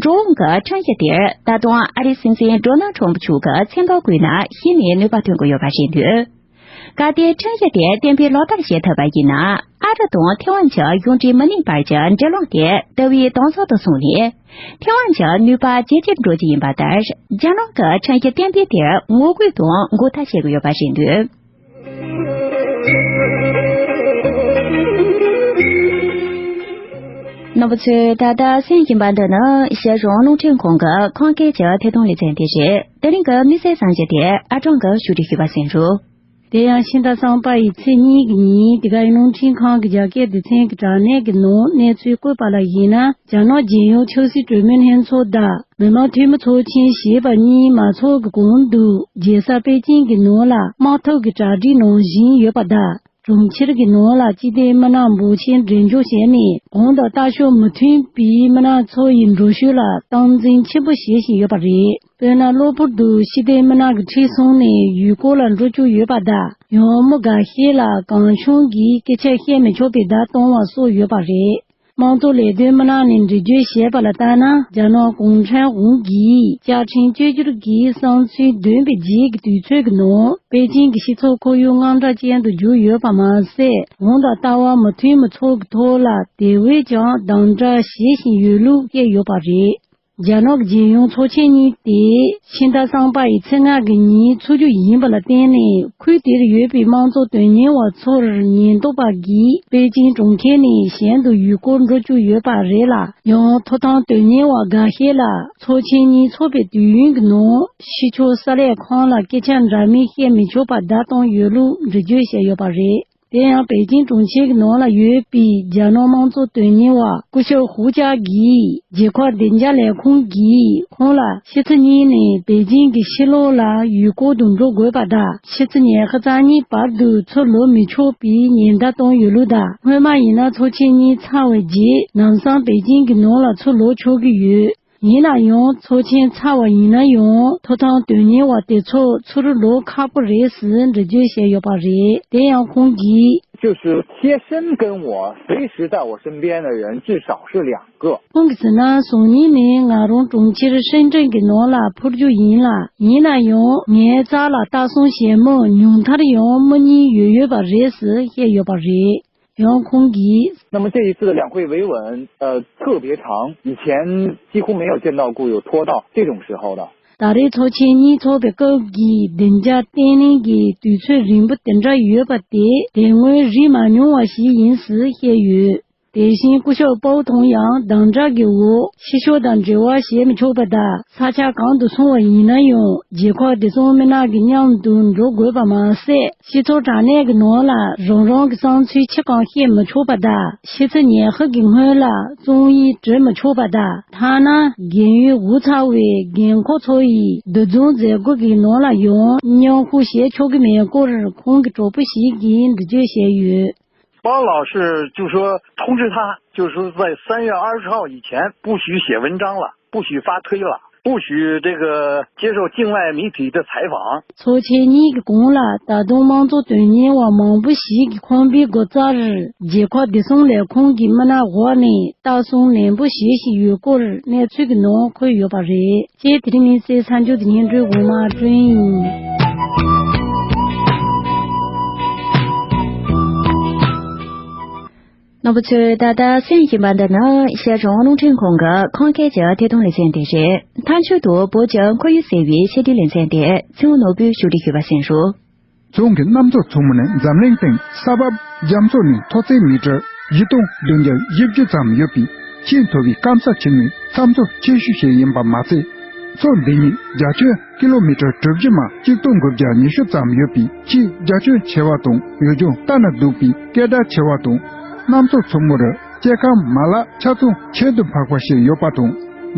འགྲོ་འོང་གི་ཁྲིམས་གཞི་དེར་ད་དུང་ཨ་རིའི་སྲིད་འཛིན་ཌོ་ནལ་ཁྲོམ་ཕུ་མཆོག་གི་མཚན་རྟགས་བཀོད་ན་གཞི་ནས་ནུས་པ་ཐོན་གྱི་ཡོད་པ་རེད་འདུག་གལ་ཏེ་ཁྲིམས་གཞི་དེ་གཏན་འབེབས་ལག་བསྟར་བྱེད་ཐུབ་པ་ཡིན་ན། ཨ་རི་དང་ཐེ་ཝན་གྱི་གཞུང་འབྲེལ་མི་སྣའི་བར་གྱི་འབྲེལ་ལམ་དེ་ལྟ་བའི་དྭངས་གསལ་དུ་སོང་ནས། ཐེ་ཝན་གྱི་ནུས་པ་ཇེ་ཆེར་འགྲོ་གྱི་ཡིན་པ་ལྟར། རྒྱ་ནག་གི་ཁྲིམས་གཞི་གཏན་འབེབས་དེར་ངོ་རྒོལ་དང་མགོ་ཐག་བྱེད་ཀྱི་ཡོད་པ་རེད་འདུག་རྣམ་པ་ཚོས་ད་ལྟ་གསན་བཞིན་པ་འདི་ནི་ཨེ་ཤེ་ཡ་རང་དབང་རླུང་འཕྲིན་ཁང་གི་ཁམས་སྐད་ཀྱི་ཐད་གཏོང་ལེ་ཚན་དེ་རེད། དེ་རིང་གི་དམིགས་བསལ་གསར་འགྱུར་དེ་ཨ་ཀྲང་གིས་ཕྱོགས་སྒྲིག་ཞུས་པ་གསན་རོགས། དེ་ཡང་ཕྱི་ཟླ་གསུམ་པ་ཡི་ཚེས་གཉིས་ཀྱི་ཉིན་དེ་ག་ཡི་རླུང་འཕྲིན་ཁང་གི་རྒྱ་སྐད་སྡེ་ཚན་གྱི་དྲ་གནས་ཀྱི་ནང་གནས་ཚུལ་བཀོད་པ་ལ་གཞིགས་ན། རྒྱ་ནག་རྒྱལ་ཡོངས་ཆབ་སྲིད་གྲོས་མོལ་ལྷན་ཚོགས་དང་མི་དམངས་འཐུས་མི་ཚོགས་ཆེན་ཞེས་པ་གཉིས་མ་ཚོགས་ཀྱི་གོང་དུ། རྒྱལ་ས་པེ་ཅིང་གི་ནང་ལ་དམག་འཐབ་ཀྱི་གྲ་སྒྲིག་གནང་བཞིན་ཡོད་པ་དང་། གྲོང་ཁྱེར་གྱི་ནང་ལ་སྤྱི་བདེ་མི་སྣ་འབོར་ཆེན་གྲལ་འཇོག་བྱས་ནས། གོང་དང་ལྟ་ཕྱོགས་མི་མཐུན་པའི་མི་སྣ་ཚོ་ཡི་འགྲོ་སྐྱོད་ལ་སྟངས་འཛིན་ཆེན་པོ་བྱེད་བཞིན་ཡོད་པ་རེད། དཔེར་ན། གློ་བུར་དུ་སྤྱི་བདེ་མི་སྣ་གི་ཁྲིད་སོང་ནས་ཡུལ་སྐོར་ལ་འགྲོ་བཅུག་ཡོད་པ་དང་། ཡང་མི་འགའ་ཤས་ལ་གང་བྱུང་གིས་སྐད་ཆ་བཤད་མི་ཆོག་པའི་བརྡ་གཏོང་བ་སོགས་ཡོད་པ་རེད། དམངས་གཙོ་ལས་དོན་མི་སྣ་ནས་འགྲེལ་བརྗོད་བྱས་པ་ལ་ལྟར་ན། རྒྱ་ནག་གུང་ཁྲན་དབང་གིས་བཅའ་ཁྲིམས་བཅོས་བསྒྱུར་གྱི་བསམ་ཚུལ་འདོན་པའི་རྗེས་ཀྱི་དུས་ཚོད་ཀྱི་ནང་པེ་ཅིང་གི་སྤྱི་ཚོགས་ཁོར་ཡུག་དངངས་སྐྲག་ཅན་དུ་གྱུར་ཡོད་པ་མ་ཟད། གོང་དང་ལྟ་བ་མི་མཐུན་པ་ཚོ་གི་ཐོག་ལ་དེ་བས་ཀྱང་དམ་དྲག་བྱེད་བཞིན་ཡོད་ལུགས་བཤད་ཡོད་པ་རེད། རྒྱ་ནག་གི་རྒྱལ་ཡོངས་ཚོགས་ཆེན་གཉིས་དེ་ཕྱི་ཟླ་གསུམ་པ་ཡི་ཚེས་ལྔ་གི་ཉིན་ཚུགས་རྒྱུ་ཡིན་པ་ལ་བརྟེན་ནས། ཁུལ་དེར་ཡོད་པའི་དམངས་གཙོ་དོན་གཉེར་བ་ཚོར་ཉེན་རྟོག་པ་གིས་པེ་ཅིང་གྲོང་ཁྱེར་ནས་གཞན་དུ་ཡུལ་སྐོར་འགྲོ་བཅུག་ཡོད་པ་རེད་ལ། ཡང་ཐོབ་ཐང་དོན་གཉེར་བ་འགའ་ཤས་ལ་ཚོགས་ཆེན་གཉིས་ཚོགས་པའི་དུས་ཡུན་གྱི་ནང་ཕྱི་ཕྱོགས་གསར་ལས་ཁང་ལ་སྐད་ཆ་འདྲ་མིན་བཤད་མི་ཆོག་པ་བརྡ་བཏང་ཡོད་ལུགས་འགྲེལ་བརྗོད་བྱས་ཡོད་པ་རེད། དེ་ཡང་པེ་ཅིང་གྲོང་ཁྱེར་གྱི་ནང་ལ་ཡོད་པའི་རྒྱ་ནག་དམངས་གཙོ་དོན་གཉེར་བ་སྐུ་ཞབས་ཧུའུ་ཅཱ་གིས་རྒྱལ་ཁབ་བདེ་འཇགས་ལས་ཁུངས་ཀྱིས་ཁོང་ལ་ཕྱི་ཚེས་གཉིས་ནས་པེ་ཅིང་གི་ཕྱི་ལོགས་ལ་ཡུལ་སྐོར་དུ་འགྲོ་དགོས་པ་དང་། ཕྱི་ཚེས་ཉི་ཤུ་རྩ་གཉིས་བར་དུ་ཚུར་ལོག་མི་ཆོག་པའི་ཉེན་བརྡ་བཏང་ཡོད་ལུགས་དང་། སྔོན་མ་ཡིན་ན་ཚོགས་ཆེན་གཉིས་ཚར་བའི་རྗེས་ལམ་སང་པེ་ཅིང་གི་ནང་ལ་ཚུར་ལོག་ཆོག་གི་ཡོད། ཡིན་ན་ཡང་ཚོགས་ཆེན་ཚར་བ་ཡིན་ན་ཡང་ཐོབ་ཐང་དོན་གཉེར་བ་དེ་ཚོ་ཚུར་ལོག་ཁག་པོ་རེད་ཟེར་འགྲེལ་བརྗོད་བྱས་ཡོད་པ་རེད། དེ་ཡང་ཁོང་གིས། 就是贴身跟我、随时在我身边的人，至少是两个。 ཁོང་གིས་ཟེར་ན། སང་ཉིན་ནས་ང་རང་གྲོང་ཁྱེར་ཧྲེན་ཀྲེན་གྱི་ནང་ལ་འཕུར་རྒྱུ་ཡིན་ལ། ཡིན་ན་ཡང་ངའི་རྩ་ལ་ལྟ་སྲུང་བྱེད་མི་ཉུང་མཐར་ཡང་མི་གཉིས་ཡོད་ཡོད་པ་རེད་ཟེར་བཤད་ཡོད་པ་རེད། ཡང་ཁོང་གིས། 那么这一次的两会维稳，呃，特别长，以前几乎没有见到过有拖到这种时候的。 ད་རེས་ཚོགས་ཆེན་གཉིས་ཚོགས་པའི་སྐབས་ཀྱི་བདེ་འཇགས་བརྟན་ལྷིང་གི་དུས་ཚོད་རིང་པོ་དེ་འདྲ་ཡོད་པ་དེ་དེ་སྔོན་རིག་མ་མྱོང་བ་ཞིག་ཡིན་ཟེར་བཤད་ཡོད། དེ་བཞིན་སྐུ་ཞབས་པའོ་ཐུང་ཡང་དམ་དྲག་གི་འོག་ཕྱི་ཕྱོགས་དང་འབྲེལ་བ་བྱེད་མི་ཆོག་པ་དང་། ས་ཆ་གང་དུ་སོང་བ་ཡིན་ན་ཡང་རྒྱལ་ཁབ་བདེ་སྲུང་མི་སྣ་གི་མཉམ་དུ་འགྲོ་དགོས་པ་མ་ཟད། སྤྱི་ཚོགས་དྲ་གནས་ཀྱི་ནང་ལ་རང་རང་གི་བསམ་ཚུལ་ཅི་གང་བཤད་མི་ཆོག་པ་དང་། ཕྱི་ཚེས་ཉི་ཤུ་གི་སྔོན་ལ་རྩོམ་ཡིག་འབྲི་མི་ཆོག་པ་དང་། ཐ་ན་རྒན་ཡོལ་འགོ་ཚར་བའི་རྒན་འཁོགས་ཚོ་ཡི་འདུ་འཛོམས་མཛད་སྒོ་གི་ནང་ལ་ཡང་མཉམ་ཞུགས་བྱེད་ཆོག་གི་མེད་སྐོར་ཁོང་གི་གྲོགས་པོ་ཞིག་གིས་འགྲེལ་བརྗོད་བྱས་ཡོད། 包老师就说通知他，就是说在三月二十号以前不许写文章了，不许发推了，不许这个接受境外媒体的采访。 ཚོགས་ཆེན་གཉིས་ཀྱི་གོང་ལ་ད་དུང་དམངས་གཙོ་དོན་གཉེར་བ་མང་པོ་ཞིག་གིས་ཁང་པའི་སྒོ་རྩར་རྒྱལ་ཁབ་བདེ་སྲུང་ལས་ཁུངས་ཀྱི་མི་སྣ་འོག་ནས་ལྟ་སྲུང་ནན་པོ་བྱེད་བཞིན་ཡོད་སྐོར་གནས་ཚུལ་གྱི་ནང་འཁོད་ཡོད་པ་རེད། ཅེས་དེ་རིང་གནས་ཚུལ་གསར་འགྱུར་དེ་སྙན་སྒྲོན་འོག་མ་བསྐྲུན་ཡིན། རྣམ་པ་ཚོས་ད་ལྟ་གསན་བཞིན་པ་འདི་ནི་ཤར་ལྗོངས་རླུང་འཕྲིན་ཁང་གི་ཁམས་སྐད་ཀྱི་ཐད་གཏོང་ལེ་ཚན་དེ་རེད། མཐའ་མཇུག་ཏུ་བོད་ཀྱི་ཁོར་ཡུག་ཟེར་བའི་ཕྱེད་དྲིལ་ལེ་ཚན་དེ་ཚེ་དབང་ནོར་བུས་ཕྱོགས་སྒྲིག་ཞུས་པ་གསན་རོགས། རྫོང་གི་གནམ་མཚོ་མཚོ་མོ་ནི་འཛམ་གླིང་སྟེང་ས་བབ་རྒྱ་མཚོ་ནས་མཐོ་ཚད་མི་ཊར་བཞི་སྟོང་བདུན་བརྒྱ་བཞི་བཅུ་ཙམ་ཡོད་པའི་ཆེས་མཐོ་བའི་སྐམ་ས་ཆེན་མོའི་ས་མཚོ་ཆེ་ཤོས་ཤིག་ཡིན་པ་མ་ཚད། མཚོ་འདི་ཉིད་རྒྱ་ཁྱོན་ཀི་ལོ་མི་ཊར་དྲུག་ཅུ་མ་གཅིག་སྟོང་དགུ་བརྒྱ་ཉི་ཤུ་ཙམ་ཡོད་པའི་ཆེས་རྒྱ་ཁྱོན་ཆེ་བ་དང་། ཡུལ་ལྗོངས་ལྟ་ན་སྡུག་པའི་སྐད་གྲགས་ཆེ་བ་དང་། གནམ་མཚོ་མཚོ་མོ་རུ་སྐྱེ་ཁམས་མ་ལག་ཆ་ཚང་ཁྱད་དུ་འཕགས་པ་ཞིག་ཡོད་པ་དང་།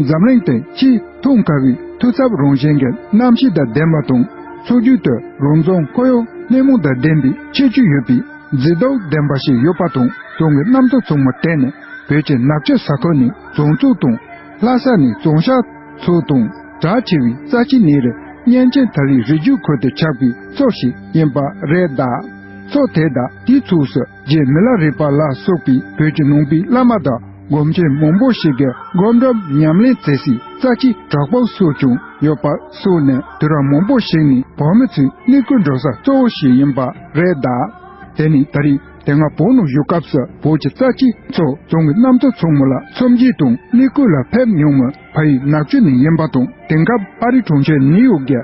འཛམ་གླིང་སྟེང་ཆེས་མཐོང་དཀའ་བའི་ཐོས་ཚབ་རང་བཞིན་གྱི་གནམ་གཤིས་དང་ལྡན་པ་དང་། ཕྱོགས་བསྡུས་དུ་རང་རྫོང་ཁོར་ཡུག་སྣེ་མོ་དང་ལྡན་པའི་ཁྱད་ཆོས་ཡོད་པའི་མཛེས་སྡུག་ལྡན་པ་ཞིག་ཡོད་པ་དང་། རྫོང་གི་གནམ་མཚོ་མཚོ་མོ་དེ་ནི་བོད་ཀྱི་ནག་ཆུ་ས་ཁུལ་ནས་རྫོང་བཙུགས་དང་། ལྷ་ས་ནས་རྫོང་ཤར་ཚོ་དང་གྲགས་ཆེ་བའི་རྩ་ཆེ་གནས་རི་གཉན་ཆེན་ཐ་ལིའི་རི་རྒྱུད་ཁུལ་དུ་ཆགས་པའི་མཚོ་ཞིག་ཡིན་པ་རེད་གདའ། མཚོ་དེ་དང་དེའི་ཕྱོགས་སུ་རྗེ་མི་ལ་རས་པ་ལ་སོགས་པའི་བོད་ཀྱི་ནང་པའི་བླ་མ་དང་སྒོམ་ཆེན་མང་པོ་ཞིག་གིས་སྒོམ་སྒྲུབ་ཉམས་ལེན་མཛད་སའི་རྩ་ཆེའི་གྲགས་པ་སོགས་ཀྱང་ཡོད་པ་སོགས་ནི་དུས་རབས་མང་པོ་ཞིག་ནས་བོད་མི་ཚོའི་གནས་སྐོར་འགྲོ་ས་གཙོ་བོ་ཞིག་ཡིན་པ་རེད་གདའ། དེ་ནི་ད་རེས་དེ་སྔ་བོད་ནང་བཞུགས་སྐབས་སུ་བོད་ཀྱི་རྩ་ཆེའི་མཚོ་རྫོང་གི་གནམ་མཚོ་མཚོ་མོ་ལ་འཚམས་གཟིགས་དང་གནས་སྐོར་ལ་ཕེབས་མྱོང་མི་ཕ་ཡུལ་ནག་ཆུ་ནས་ཡིན་པ་དང་། དེང་སྐབས་ཨ་རིའི་གྲོང་ཁྱེར་ནིའུ་ཡོག་གི་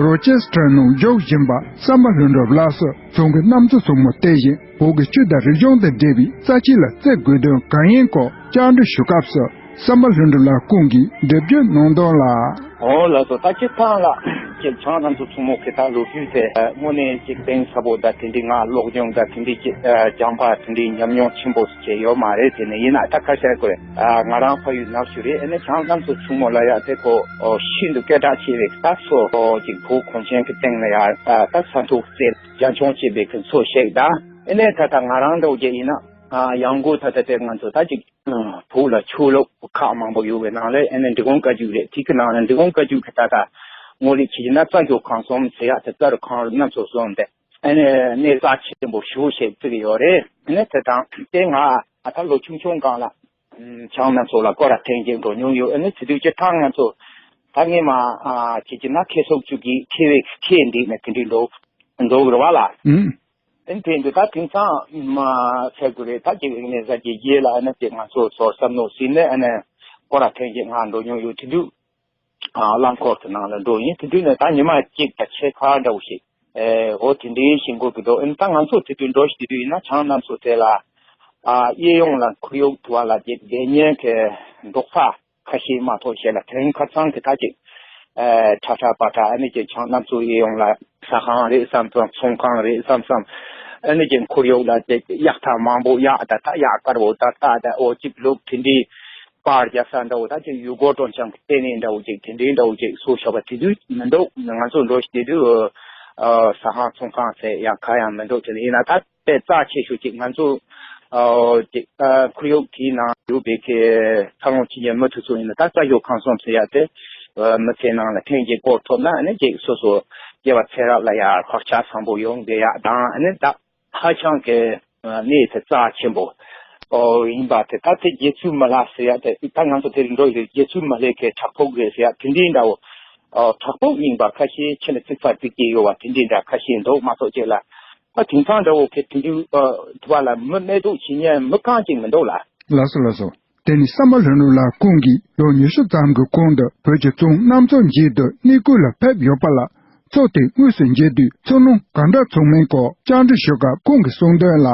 རོ་ཅེ་སི་ཊར་ནང་བཞུགས་བཞིན་པ་བསམ་པ་ལྷུན་གྲུབ་ལགས་སུ་རྫོང་གི་གནམ་མཚོ་མཚོ་མོ་དེ་བཞིན་བོད་ཀྱི་ཆོས་དང་རིག་གཞུང་དང་འབྲེལ་བའི་རྩ་ཆེ་ལ་བརྩི་དགོས་དོན་གང་ཡིན་སྐོར་བཅར་འདྲི་ཞུ་སྐབས་སུ། བསམ་པ་ལྷུན་གྲུབ་ལགས་ཁོང་གིས་འགྲེལ་བརྗོད་གནང་དོན་ལ། ཨོ་ལགས་སོ། ད་སྤྱིར་བཏང་ལ་ཅིག་བྱང་གནམ་མཚོ་མཚོ་མོ་གི་ད་ལོ་རྒྱུས་དེ་དངོས་གནས་ཅིག་གཏིང་ཟབ་པོ་ད་དེ་འདྲའི་ང་སློབ་སྦྱོང་ད་དེ་འདྲའི་ཅིག་སྦྱངས་པ་དེ་འདྲའི་ཉམས་མྱོང་ཆེན་པོ་ཅིག་ཡོད་མ་རེད། དེ་ནས་ཡིན་ན་ད་ཁ་ཤས་ཀོ་ང་རང་ཕ་ཡུལ་ནག་ཆུ་རེད། ཨ་ནི་བྱང་གནམ་མཚོ་མཚོ་མོ་ལ་ཡ་དེ་ཁོ་ཤིན་ཏུ་སྐད་གྲགས་ཆེ་བའི་ད་མཚོ་ཅིག་བོད་གངས་ཅན་གྱི་སྟེང་ལ་ཡ་ད་ས་མཐོ་རྩེ་རྒྱ་ཁྱོན་ཆེ་བའི་གི་མཚོ་ཞིག་ད་ཨ་ནི་ད་ད་ང་རང་འདྲ་བོ་ཅིག་ཡིན་ན་ཡང་སྒོས་ད་ད་དེ་ང་ཚོ་ད་ཅིག་བོད་ལ་ཆོས་ལུགས་ཁག་མང་པོ་ཡོད་པའི་ནང་ལས་ཨ་ནི་འབྲི་གུང་བཀའ་བརྒྱུད་རེད། དེ་གི་ནང་ལ་འབྲི་གུང་བཀའ་བརྒྱུད་ཀྱི་ད་ལྟ་ངོ་ལས་ཆེ་ན་རྩ་རྒྱུ་ཁང་གསུམ་ཟེར་ཡག་དེ་རྩ་རུ་ཁང་རུ་གནམ་མཚོ་གསུམ་དེ་ཨ་ནི་གནས་རྩ་ཆེན་པོ་ཞེ་པོ་ཞིག་བརྩི་གི་ཡོད་རེད། ཨ་ནི་དེ་དང་དེ་ང་ད་ལོ་ཆུང་ཆུང་སྒང་ལ་ བྱང་སྣ་ཚོགས་ལ་སྐོར་ར་ཐེངས་གཅིག་འགྲོ་མྱོང་ཡོད། ཨ་ནི་དེ་དུས་ཀྱི་ཐང་ང་ཚོ་ད་ངས་མ་ཨ་བྱེད་ཀྱི་ན་ཁེ་སོག་བཅུ་གི་ཁེ་བའི་ཁེ་འདི་ནས་དེ་འདྲའི་འགྲོ་འགྲོ་གི་རེད་བ་ལ། ཨུམ། ཨ་ནི་དེ་འདི་ད་དེང་སང་མ་ཟེར་དགོས་རེད། ད་ཅིག་རིག་གནས་གསར་བརྗེ་རྗེས་ལ་ཨ་ནི་ཅིག་ང་ཚོ་ཚོ་བསམ་མནོ་ཟིན་ནས་ཨ་ནི་སྐོར་ར་ཐེངས་གཅིག་ང་འགྲོ་མྱོང་ཡོད། དེ་དུས་ཨ་རླངས་འཁོར་གྱི་ནང་ལ་འགྲོ་ཡིན། དེ་དུས་ནས་ད་ཉི་མ་གཅིག་དང་ཕྱེད་ཀ་འདྲ་བོ་ཞིག་ཨེ་འོ་དེ་འདྲའི་ཞིག་འགོར་གི་འདུག་ཨ་ནི་ད་ང་ཚོ་དེ་དུས་འགྲོ་བཞིན་དུས་ཡིན་ན་བྱང་སྣ་ཚོགས་དེ་ལ་ཨ་གཡས་གཡོན་ལ་ཁོར་ཡུག་དུ་བ་ལ་དེ་བསྡད་མཁན་གྱི་འབྲོག་པ་ཁ་ཤས་མ་གཏོགས་ཞེ་ལ་དེང་ཁ་སང་གི་ད་ཅིག་ཨ་ཁྲ་ཁྲ་པ་ཁྲ་ཨ་ནི་ཅིག་བྱང་སྣ་ཚོགས་གཡས་གཡོན་ལ་ཟ་ཁང་རེད་བསམ་བསམ། ཚོང་ཁང་རེད་བསམ་བསམ། ཨ་ནི་ཅིག་ཁོར་ཡུག་ལ་ཅིག་གཡག་ཐང་མང་པོ་གཡག་ད་ད་གཡག་དཀར་བོ་ད་ད་ད་འོ་ཅིག་ལུག་དེ་འདྲའི་པར་རྒྱག་ས་འདྲ་བོ་ད་ཅིག་ཡུལ་སྒོ་དྲོན་ཆང་གི་ལྟེ་གནས་འདྲ་བོ་ཅིག་དེ་འདྲའི་འདྲ་བོ་ཅིག་སོ་ཤོར་བ་དེ་དུས་མི་འདུག་ང་ཚོ་འགྲོ་ཞིག་དེ་དུས་ཨ་ཟ་ཁང་ཚོང་ཁང་ཟེར་ཡང་ག་ཡང་མི་འདུག་དེ་ནས་ཡིན་ན་ད་དཔེ་རྩ་ཆེ་ཤོས་ཅིག་ང་ཚོ་ཨ་ཅིག་ཨ་ཁོར་ཡུག་དེའི་ནང་ཡོད་པའི་གི་འཚར་ལོངས་ཕྱིན་པའི་མི་དེ་ཚོ་ཡིན་ན་ད་རྩྭ་ཞོ་ཁམས་གསུམ་ཟེར་ཡ་དེ་ཨ་མི་ཚེ་ནང་ལ་ཐེངས་གཅིག་སྐོར་ཐོབ་ན་ཨ་ནི་ཅིག་སོ་སོ་སྐྱེ་བ་ཚེ་རབས་ལ་ཡང་བག་ཆགས་བཟང་པོ་ཡོང་བསྡད་ཡ་དང་ཨ་ནི་ད། ཧ་ཅང་གི་གནས་དེ་རྩ་ཆེན་པོ་ཨོ་ཡིན་པ་དེ་ད་དེ་རྗེ་བཙུན་མི་ལ་ཟེར་ཡ་དེ་ད་ང་ཚོ་དེ་རིང་འགྲོ་ཡི་རེད། རྗེ་བཙུན་མི་ལའི་གི་བྲག་ཕུག་རེད་ཟེར་ཡ་དེ་འདྲའི་འདྲ་བོ་ཨོ་བྲག་ཕུག་རྙིང་པ་ཁ་ཤས་ཁྱེད་ལ་རྩིག་པ་རྩིག་གི་ཡོད་བ་དེ་འདྲའི་འདྲ་ཁ་ཤས་འདུག་མ་གཏོགས་ཅིག་ལ་ཨ་དེང་སང་འདྲ་བོ་གི་དེ་འདྲའི་ཨོ་དུ་བ་ལ་མི་གནས་སྡོད་བྱེད་མཁན་མི་རྐང་གཅིག་མི་འདུག་ལ། ལགས་སོ་ལགས་སོ། དེ་ནི་བསམ་པ་ལྷུན་གྲུབ་ལགས་ཁོང་གིས་ལོ་ཉི་ཤུ་ཙམ་གྱི་གོང་དུ་བོད་ཀྱི་ཙུང་གནམ་མཚོ་མཇལ་དུ་གནས་སྐོར་ལ་ཕེབས་ཡོད་པ་ལ། མཚོ་དེ་དངོས་སུ་མཇལ་དུས་ཚོར་སྣང་ག་འདྲ་བྱུང་མིན་སྐོར་བཅར་འདྲི་ཞུ་སྐབས་ཁོང་གིས་གསུངས་དོན་ལ།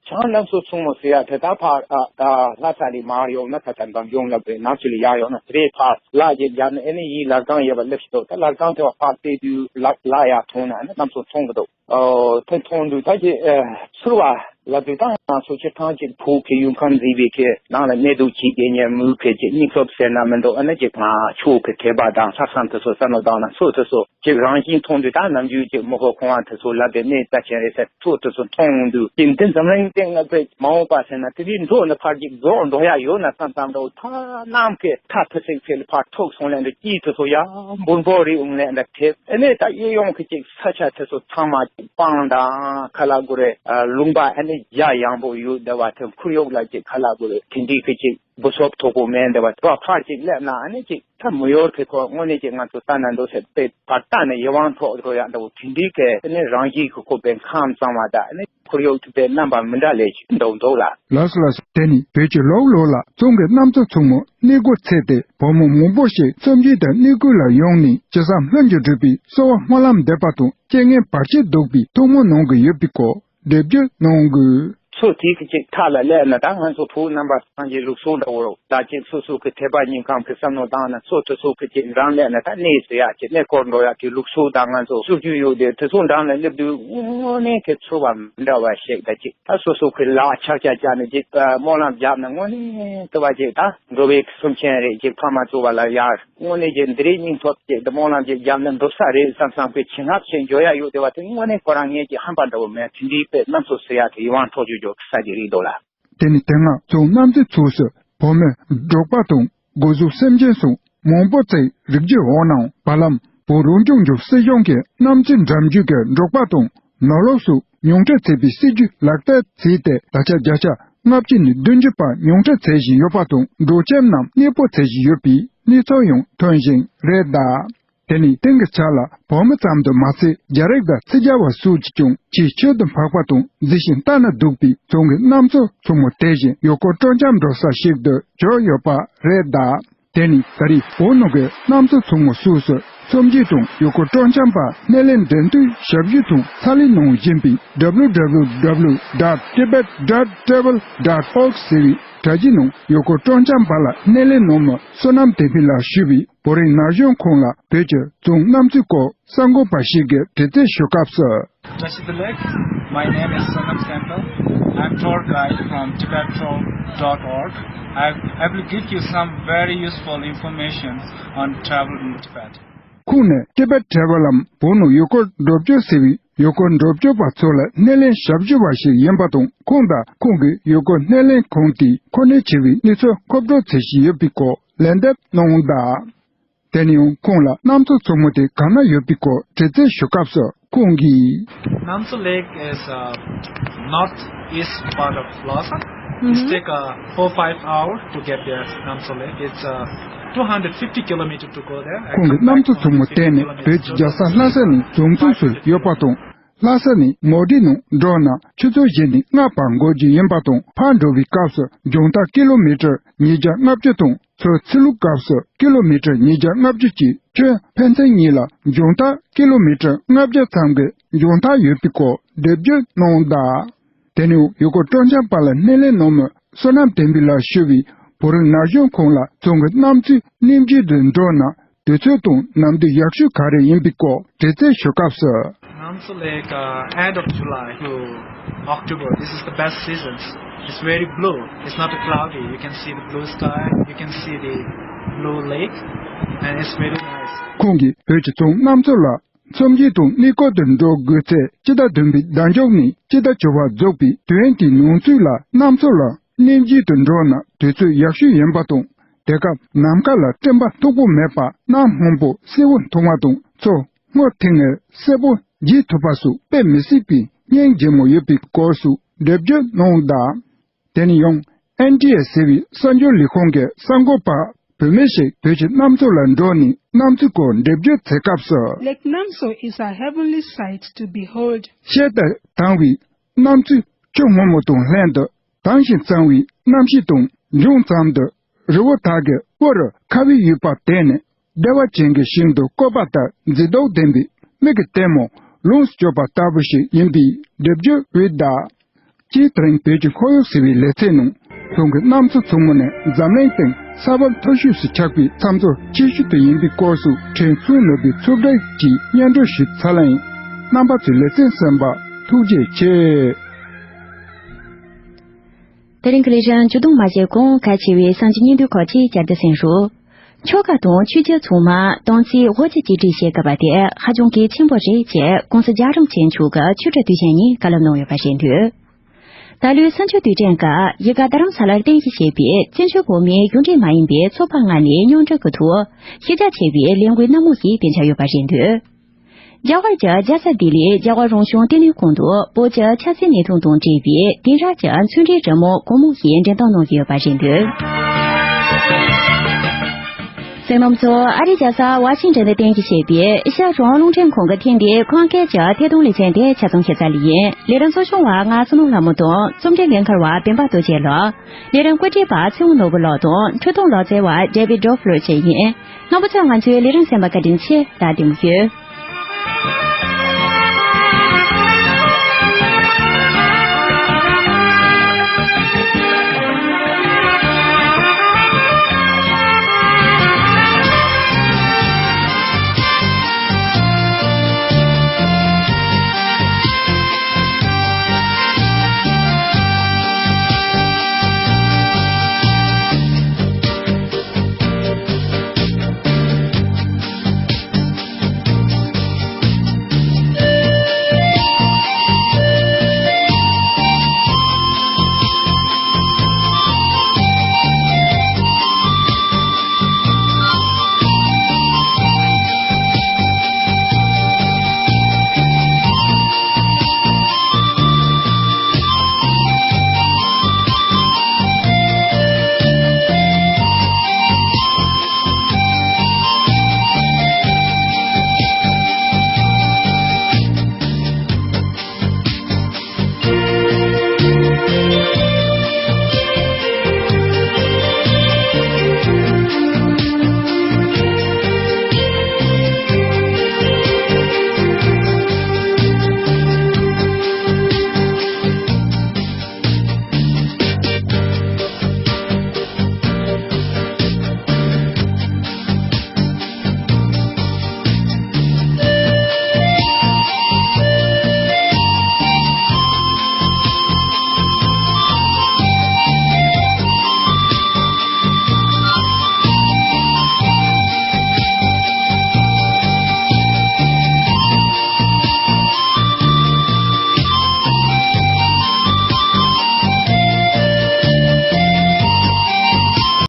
བྱང་སྣ་ཚོགས་མཚོ་མོ་ཟེར་ཡ་དེ་ད་ཕར་ཨ་ད་ལྷ་ས་ལས་མར་ཡོང་ན་ད་ད་འཛམ་གཞུང་ལ་བའི་ནག་ཆུ་ལ་ཡར་ཡོང་ན་དེ་རེད། ཕར་ལ་རྒྱབ་རྒྱབ་ན་ཨེ་ནི་ཡིན་ལ་སྒང་ཡོད་པ་སླེབས་ཤི་འདུག་ད་ལ་སྒང་དེ་བ་ཕར་བལྟས་དུས་ལ་ལ་ཡར་མཐོང་ན་ཨ་ནི་གནམ་མཚོ་མཐོང་གི་འདུག་ཨོ་དེ་མཐོང་དུས་ད་ཅི་ཨ་ཚུར་བ་ལབ་དུས་ད་ང་ཚོ་སྤྱིར་བཏང་ཅིག་བོད་ཀྱི་ཡུལ་ཁམས་འཛིན་པའི་གི་ནང་ལ་གནས་སྡོད་བྱེད་མཁན་མུ་གེ་ཅིག་སྙིང་སྟོབས་ཟེར་ན་མི་འདུག་ཨ་ནི་ཅིག་ང་ཆོས་ཀྱི་དད་པ་དང་ལྷག་བསམ་དེ་ཚོ་བསམ་བློ་བཏང་ན་ཚོ་དེ་ཚོ་ཅིག་རང་བཞིན་མཐོང་དུས་ད་ནམ་རྒྱུན་ཅིག་མི་ཧོ་ཁོང་བ་དེ་ཚོ་ལབ་དེ་གནས་རྩ་ཆེན་རེད་ཟེར་ཚོ་དེ་ཚོ་མཐོང་དུས་ཅིག་འདི་འཛམ་གླིང་སྟེང་ལ་དཔེ་མ་འོངས་པ་ཟེར་ན་དེ་རིང་འགྲོ་ནི་ཕར་ཅིག་རྫོགས་འགྲོ་ཡ་ཡོད་ན་བསམ་བསམ་འདྲ་བོ་ཐ་ནམ་གི་ཐ་ཐུ་སིག་ཕེ་ལ་ཕར་ཐུག་སོང་ལན་དུ་ཅིག་དེ་ཚོ་ཡ་འབུར་འབུར་རེ་འོང་ལན་དུ་ཐེབས། ཨ་ནི་ད་གཡས་གཡོན་གྱི་ཅིག་ས་ཆ་དེ་ཚོ་ཚང་མ་ཅིག་སྤང་དང་ཁ་ལག་གུ་རེ་ལུང་པ་ཨ་ནི་རྒྱ་ཡངས་པོ་ཡོད་བསྡད་པ་དེ་ཁོར་ཡུག་ལ་ཅིག་ཁ་ལག་གུ་རེ་དེ་འདྲའི་གི་ཅིག་སྦུ་སོབ་མཐོ་པོ་མེད་བསྡད་པ་དེ་བ་ཕར་ཅིག་སླེབས་ན་ཨ་ནི་ཅིག་ད་མི་ཡོར་གི་ཁོ་དངོས་གནས་ཅིག་ང་ཚོ་ལྟ་ན་འདུག་ཟེར་དཔེ་ཕར་ལྟ་ནས་ཡིད་དབང་འཕྲོག་འགྲོ་ཡག་འདྲ་བོ་དེ་འདྲའི་གི་ཨ་ནི་རང་བཞིན་གྱི་ཁོ་པའི་ཁམས་གཙང་བ་དང་ཨ་ནི་ཁོར་ཡུག་གི་དཔེ་རྣམ་པ་མི་འདྲ་ལས་ཅིག་འདུག་འདུག་ལ། ལགས་སོ་ལགས་སོ། དེ་ནི་བོད་ཀྱི་ལོགས་ལོགས་ལ་ཙོང་གི་གནམ་མཚོ་མཚོ་མོ་གནས་སྐོར་ཚེ་དེ་བོད་མི་མང་པོ་ཞིག་འཚམས་འདྲི་དང་གནས་སྐོར་ལ་ཡོང་ནས་ཅི་བསམ་ལྷུན་གྱིས་གྲུབ་པའི་གསོལ་བ་སྨོན་ལམ་འདེབས་པ་དང་རྐྱེན་ངན་བར་ཆད་བཟློག་པའི་ཐུགས་སྨོན་གནང་གི་ཡོད་པའི་སྐོར་འགྲེལ་བརྗོད་གནང་དགོས། མཚོ་དེའི་གཅིག་མཐའ་ལ་སླེབས་ན་ད་ང་ཚོ་བོད་རྣམ་པ་ཚང་གི་ལུགས་སྲོལ་འདྲ་བོ་ད་ཅིག་སོ་སོ་གི་དད་པ་སྙིང་ཁམས་ཀྱི་བསམ་བློ་བཏང་ན་མཚོ་དེ་ཚོ་གི་གཅིག་རང་སླེབས་ན་ད་གནས་ཟེར་ཡག་གི་གནས་སྐོར་འགྲོ་ཡག་གི་ལུགས་སྲོལ་ད་ང་ཚོ་སྲོལ་རྒྱུན་ཡོད་དེ་དེ་ཚོ་འགྲམ་ལ་སླེབས་དུས་དངོས་གནས་ཀྱི་ཚོར་བ་མི་འདྲ་བ་ཞིག་ད་ཅིག་ད་སོ་སོ་གི་ལག་ཕྱག་རྒྱ་བརྒྱབ་ནས་ཅིག་སྨོན་ལམ་བརྒྱབ་ན་དངོས་གནས་དུ་བ་ཅིག་ད་འགྲོ་བའི་སེམས་ཅན་རེ་ཅིག་ཕ་མ་གཙོ་བ་ལ་ཡར་དངོས་གནས་ཀྱི་འདི་རིགས་སྙིང་སྟོབས་ཀྱི་འདི་སྨོན་ལམ་ཅིག་བརྒྱབ་ན་འགྲོ་ས་རེད་བསམ་བསམ་གི་བྱིན་རླབས་ཅིག་འཇོག་ཡ་ཡོད་དེ་བ་དེ་དངོས་གནས་ཁོ་རང་ངེད་ཀྱི་ཧམ་པ་འདྲ་བོ་མེད་དེ་འདྲའི་དཔེ་རྣམ་ཚོ་ཟེར་ཡ་དེ་ཡིད་དབང་འཕྲོག་རྒྱུ་འཇོག་ས་ཅིག་རེད་འདུག་ལ། དེ་ནི་དེ་སྔ་ཙོང་གནམ་མཚོའི་ཚོགས་སུ་བོད་མི་འབྲོག་པ་དང་སྒོ་ཟོག་སེམས་ཅན་སོགས་མང་པོ་བཅས་རིག་རྒྱུ་འོང་ནའང་བར་ལམ་བོད་རང་སྐྱོང་ལྗོངས་སྲིད་གཞུང་གིས་གནམ་མཚོའི་འགྲམ་རྒྱུད་ཀྱི་འབྲོག་པ་དང་ནོར་ལུག་སོགས་ཉུང་འཕྲི་བྱེད་པའི་སྲིད་ཇུས་ལག་བསྟར་བྱས་ཏེ་ད་ཆ་བརྒྱ་ཆ་ལྔ་བཅུ་ནས་བདུན་ཅུ་བར་ཉུང་འཕྲི་བྱེད་བཞིན་ཡོད་པ་དང་འབྲོག་ཁྱིམ་རྣམས་གནས་སྤོ་བྱེད་བཞིན་ཡོད་པའི་གནས་ཚུལ་ཡང་ཐོན་བཞིན་རེད་གདའ། དེ་ནི་དེང་གི་ཆ་ལ་བོད་མི་ཙམ་དུ་མ་ཟད་རྒྱ་རིགས་དང་ཕྱི་རྒྱལ་བ་སོགས་ཀྱིས་ཀྱང་ཆེས་ཤིན་ཏུ་འཕགས་པ་དང་གཟི་བྱིན་ལྟ་ན་སྡུག་པའི་ཙོང་གི་གནམ་མཚོ་མཚོ་མོ་དེ་བཞིན་ཡུལ་སྐོར་སྤྲོ་འཆམ་འགྲོ་ས་ཞིག་ཏུ་གྱུར་ཡོད་པ་རེད་གདའ། དེ་ནི་ད་རེས་བོད་ནང་གི་གནམ་མཚོ་མཚོ་མོ་སོགས་སུ་འཚམས་འདྲི་དང་ཡུལ་སྐོར་སྤྲོ་འཆམ་པ་སྣེ་ལེན་འགྲེམས་སྟོན་ཞབས་ཞུ་དང་ཚ་ལེན་གནང་བཞིན་པའི་W W W dot tibet dot travel dot org ཟེར་བའི་དྲ་རྒྱའི་ནང་ཡུལ་སྐོར་སྤྲོ་འཆམ་པ་ལ་སྣེ་ལེན་གནང་མི་བསོད་ནམས་བསྟན་འཕེལ་ལགས་ཞུས་པའི་བོད་རིགས་ན་གཞོན་ཁོང་ལ་བོད་ཀྱི་ཙོང་གནམ་མཚོའི་སྐོར་གསར་འགོད་པ་ཞིག་གིས་དྲི་རྩད་ཞུ་སྐབས་སུ། Lashidalek, my name is Sonam Semple. I'm tour guide from tibet travel dot org. I, I will give you some very useful information on travel in Tibet. ཁོང་ནི་Tibet Travel ལམ་བོད་ནང་ཡུལ་སྐོར་འགྲོ་སྐྱོད་ཟེར་བའི་ཡུལ་སྐོར་འགྲོ་སྐྱོད་པ་ཚོ་ལ་སྣེ་ལེན་ཞབས་ཞུ་བ་ཞིག་ཡིན་པ་དང་ཁོང་དང་ཁོང་གི་ཡུལ་སྐོར་སྣེ་ལེན་ཁང་དེས་མཁོ་སྣོན་བྱས་པའི་གནས་ཚུལ་མཁོ་སྤྲོད་བྱེད་བཞིན་ཡོད་པའི་སྐོར་ལན་འདེབས་གནང་གདའ། དེ་ནས་ཡང་ཁོང་ལ་གནམ་མཚོ་མཚོ་མོ་དེ་ག་ན་ཡོད་པའི་སྐོར་དྲི་རྩད་ཞུ་སྐབས་སུ་ཁོང་གིས། Namtso Lake is uh, northeast part of Lhasa. It's take a four, five hour to get there, Namso Lake. It's uh, two hundred fifty kilometer to go there. ཁོང་གིས་གནམ་མཚོ་མཚོ་མོ་བསྟན་ནས་བོད་ཀྱི་རྒྱལ་ས་ལྷ་ས་ནས་འཛོམས་ཚུལ་སུ་ཡོད་པ་དང་། ལྷ་ས་ནས་མོ་ཊའི་ནང་འགྲོ་ན་ཆུ་ཚོད་བཞི་ནས་ལྔ་བར་འགོར་རྒྱུ་ཡིན་པ་དང་། ཕར་འགྲོ་བའི་སྐབས་སུ་མཇུག་མཐར་ཀི་ལོ་མི་ཊར་ཉིས་བརྒྱ་ལྔ་བཅུ་དང་། ཚུར་ཚུར་ལུག་སྐབས་སུ་ཀི་ལོ་མི་ཊར་ཉིས་བརྒྱ་ལྔ་བཅུ་གཅིག་ཁྱོན་ཕན་ཚུན་གཉིས་ལ་མཇུག་མཐར་ཀི་ལོ་མི་ཊར་ལྔ་བརྒྱ་ཙམ་གྱི་མཇུག་མཐར་ཡོད་པའི་སྐོར་འགྲེལ་བརྗོད་གནང་གདའ། དེ་ནས་ཡུལ་སྐོར་སྤྲོ་འཆམ་པ་ལ་སྣེ་ལེན་གནང་མི་བསོད་ནམས་བསྟན་འཕེལ་ལགས་ཞུ་བའི་བོད་རིགས་ན་གཞོན་ཁོང་ལ་ཚོང་གི་གནམ་མཚོའི་གནས་མཇལ་དུ་འགྲོ་ན་དུས་ཚོད་དང་ནམ་དུས་ཡག་ཤོས་ག་རེ་ཡིན་པའི་སྐོར་དྲི་རྩད་ཞུ་སྐབས་སུ། Namso Lake, uh, end of July to October. This is the best seasons. It's very blue. It's not cloudy. You can see the blue sky. You can see the blue lake, and it's very nice. ཁོང་གིས་བོད་ཀྱི་ཚོང་གནམ་མཚོ་ལ་མཚོ་མཇལ་དང་གནས་སྐོར་དུ་འགྲོ་དགོས་ཚེ་སྤྱི་ཟླ་བདུན་པའི་ཟླ་མཇུག་ནས་སྤྱི་ཟླ་བཅུ་པ་རྫོགས་པའི་དུས་ཡུན་དེའི་ནང་ཚུད་ལ་གནམ་མཚོ་ལ་གནས་མཇལ་དུ་འགྲོ་ན་དུས་ཚོད་ཡག་ཤོས་ཡིན་པ་དང་། དེ་སྐབས་ནམ་མཁའ་ལ་སྤྲིན་པ་མཐུག་པོ་མེད་པ་གནམ་སྔོན་པོ་སེར་པོ་མཐོང་བ་དང་མཚོ་སྔོ་ཐིང་ངེར་གསལ་པོ་མཇལ་ཐུབ་པ་སོགས་དཔེ་མི་སྲིད་པའི་སྙིང་རྗེ་མོ་ཡོད་པའི་སྐོར་སུ་འགྲེལ་བརྗོད་གནང་གདའ། དེ་ནས་ཡང་ཨེན་ཌི་ཨེ་ཟེར་བའི་གསར་འགྱུར་ལས་ཁུངས་ཀྱི་གསར་འགོད་པ་བུད་མེད་ཞིག་བོད་ཀྱི་གནམ་མཚོ་ལ་འགྲོ་ནས་གནམ་མཚོའི་སྐོར་འགྲེལ་བརྗོད་བྱེད་སྐབས་སུ། Lake Namso is a heavenly sight to behold. བཤད་དང་དྭངས་པའི་གནམ་མཚོའི་ཆུ་སྔོན་མོ་དང་ལྷན་དུ་དྭངས་ཤིང་གཙང་བའི་གནམ་གཤིས་དང་། མཇུག་མཚམས་དུ་རི་བོ་དག་གི་དབུ་རུ་ཁ་བའི་ཡུལ་པ་དེ་ནི་བདེ་བ་ཅན་གྱི་ཞིང་དུ་བཀོད་པ་ལྟར་མཛེས་སྡུག་ལྡན་པའི་མིག་གི་ལྟད་མོ་ལོངས་སུ་སྤྱོད་པ་ལྟ་བུ་ཞིག་ཡིན་པའི་འགྲེལ་བརྗོད་འོས་གདའ། སྤྱིར་དེ་རིང་བོད་ཀྱི་ཁོར་ཡུག་ཟེར་བའི་ལེ་ཚན་ནང་ཁོང་གིས་གནམ་མཚོ་མཚོ་མོ་ནི་འཛམ་གླིང་སྟེང་ས་བབ་མཐོ་ཤོས་སུ་ཆགས་པའི་ས་མཚོ་ཆེ་ཤོས་དེ་ཡིན་པའི་སྐོར་སུ་དྲན་གསོ་ནོར་བུའི་ཚུལ་ཁྲིམས་ཀྱིས་སྙན་སྒྲོན་ཞུས་ཚར་ལ་ཡིན། རྣམ་པ་ཚོས་ལེ་ཚན་གསན་པར་ཐུགས་རྗེ་ཆེ། དེ་རིང་གི་ལས་རིམ་བརྒྱུད་གཏོང་མ་བྱས་གོང་གལ་ཆེ་བའི་གསར་འགྱུར་སྙིང་བསྡུས་ཁག་ཅིག་བསྐྱར་ཟློས་གསན་རོགས། ཆོལ་ཁ་དང་ཆོས་བརྒྱུད་ཚང་མ་དམ་ཚིག་དབུ་ཁྱུད་གཅིག་སྒྲིལ་བྱེད་དགོས་པ་དེ་ཧ་ཅང་གལ་ཆེན་པོ་རེད་ཅེས་ྋགོང་ས་རྒྱ་རིན་པོ་ཆེ་མཆོག་གིས་ཆོས་ཁྲི་དུས་ཆེན་ཉིན་བཀའ་སློབ་གནང་ཡོད་པ་རེད་འདུག་ད་ལོའི་ས་མཆོད་དུས་དྲན་སྐབས་ཡུལ་སྐོར་རྡ་རམ་ས་ལར་རྟེན་གཞི་བྱས་པའི་བཙན་བྱོལ་བོད་མིའི་གཞུང་འབྲེལ་མ་ཡིན་པའི་ཚོགས་པ་ལྔ་ནས་མཉམ་འབྲེལ་གྱི་ཐོག་ཤེས་རྒྱ་ཆེ་བའི་ལས་འགུལ་སྣ་མང་ཞིག་སྤེལ་འཆར་ཡོད་པ་རེད་འདུག་རྒྱ་གར་གྱི་རྒྱལ་ས་ལྡི་ལིའི་རྒྱལ་བ་རང་བྱུང་བསྟི་གནས་ཁང་དུ་བོད་ཀྱི་ཆབ་སྲིད་གནས་སྟངས་དང་འབྲེལ་བའི་དེང་རབས་ཀྱི་ཚོང་འབྲེལ་གྲོས་མོལ་གོང་མ་ཞིག་འགྲེམས་སྟོན་གནང་གི་ཡོད་པ་རེད་འདུག་གསན་མཁན་རྣམ་ཚོ། ཨ་རིའི་རྒྱལ་ས་ཝ་ཤིང་ཊོན་དུ་རྟེན་གཞི་བྱས་པའི་ཨེ་ཤ་ཡ་རང་དབང་རླུང་འཕྲིན་ཁང་གི་ཐེངས་འདིའི་ཁམས་སྐད་ཀྱི་ཐད་གཏོང་ལེ་ཚན་དེ་ཆ་ཚང་ཞིབ་ཚགས་ལ་ཡིན། ལས་རིམ་གཙོ་སྐྱོང་བ་ང་བསོད་ནམས་ལྷ་མོ་དང་རྩོམ་སྒྲིག་ལས་འཁུར་བ་བེམ་པ་རྡོ་རྗེ་ལགས། ལས་རིམ་བཀོད་སྒྲིག་པ་ཚེ་དབང་ནོར་བུ་ལགས་དང་འཕྲོད་གཏོང་ལག་རྩལ་བ་ཌེ་བིད་ཌོ་ཕ་ལོ་བཅས་ཡིན། རྣམ་པ་ཚོས་ང་ཚོའི་ལས་རིམ་གསན་པར་བཀའ་དྲིན་ཆེ། ད་བདེ་མོ་བྱོས།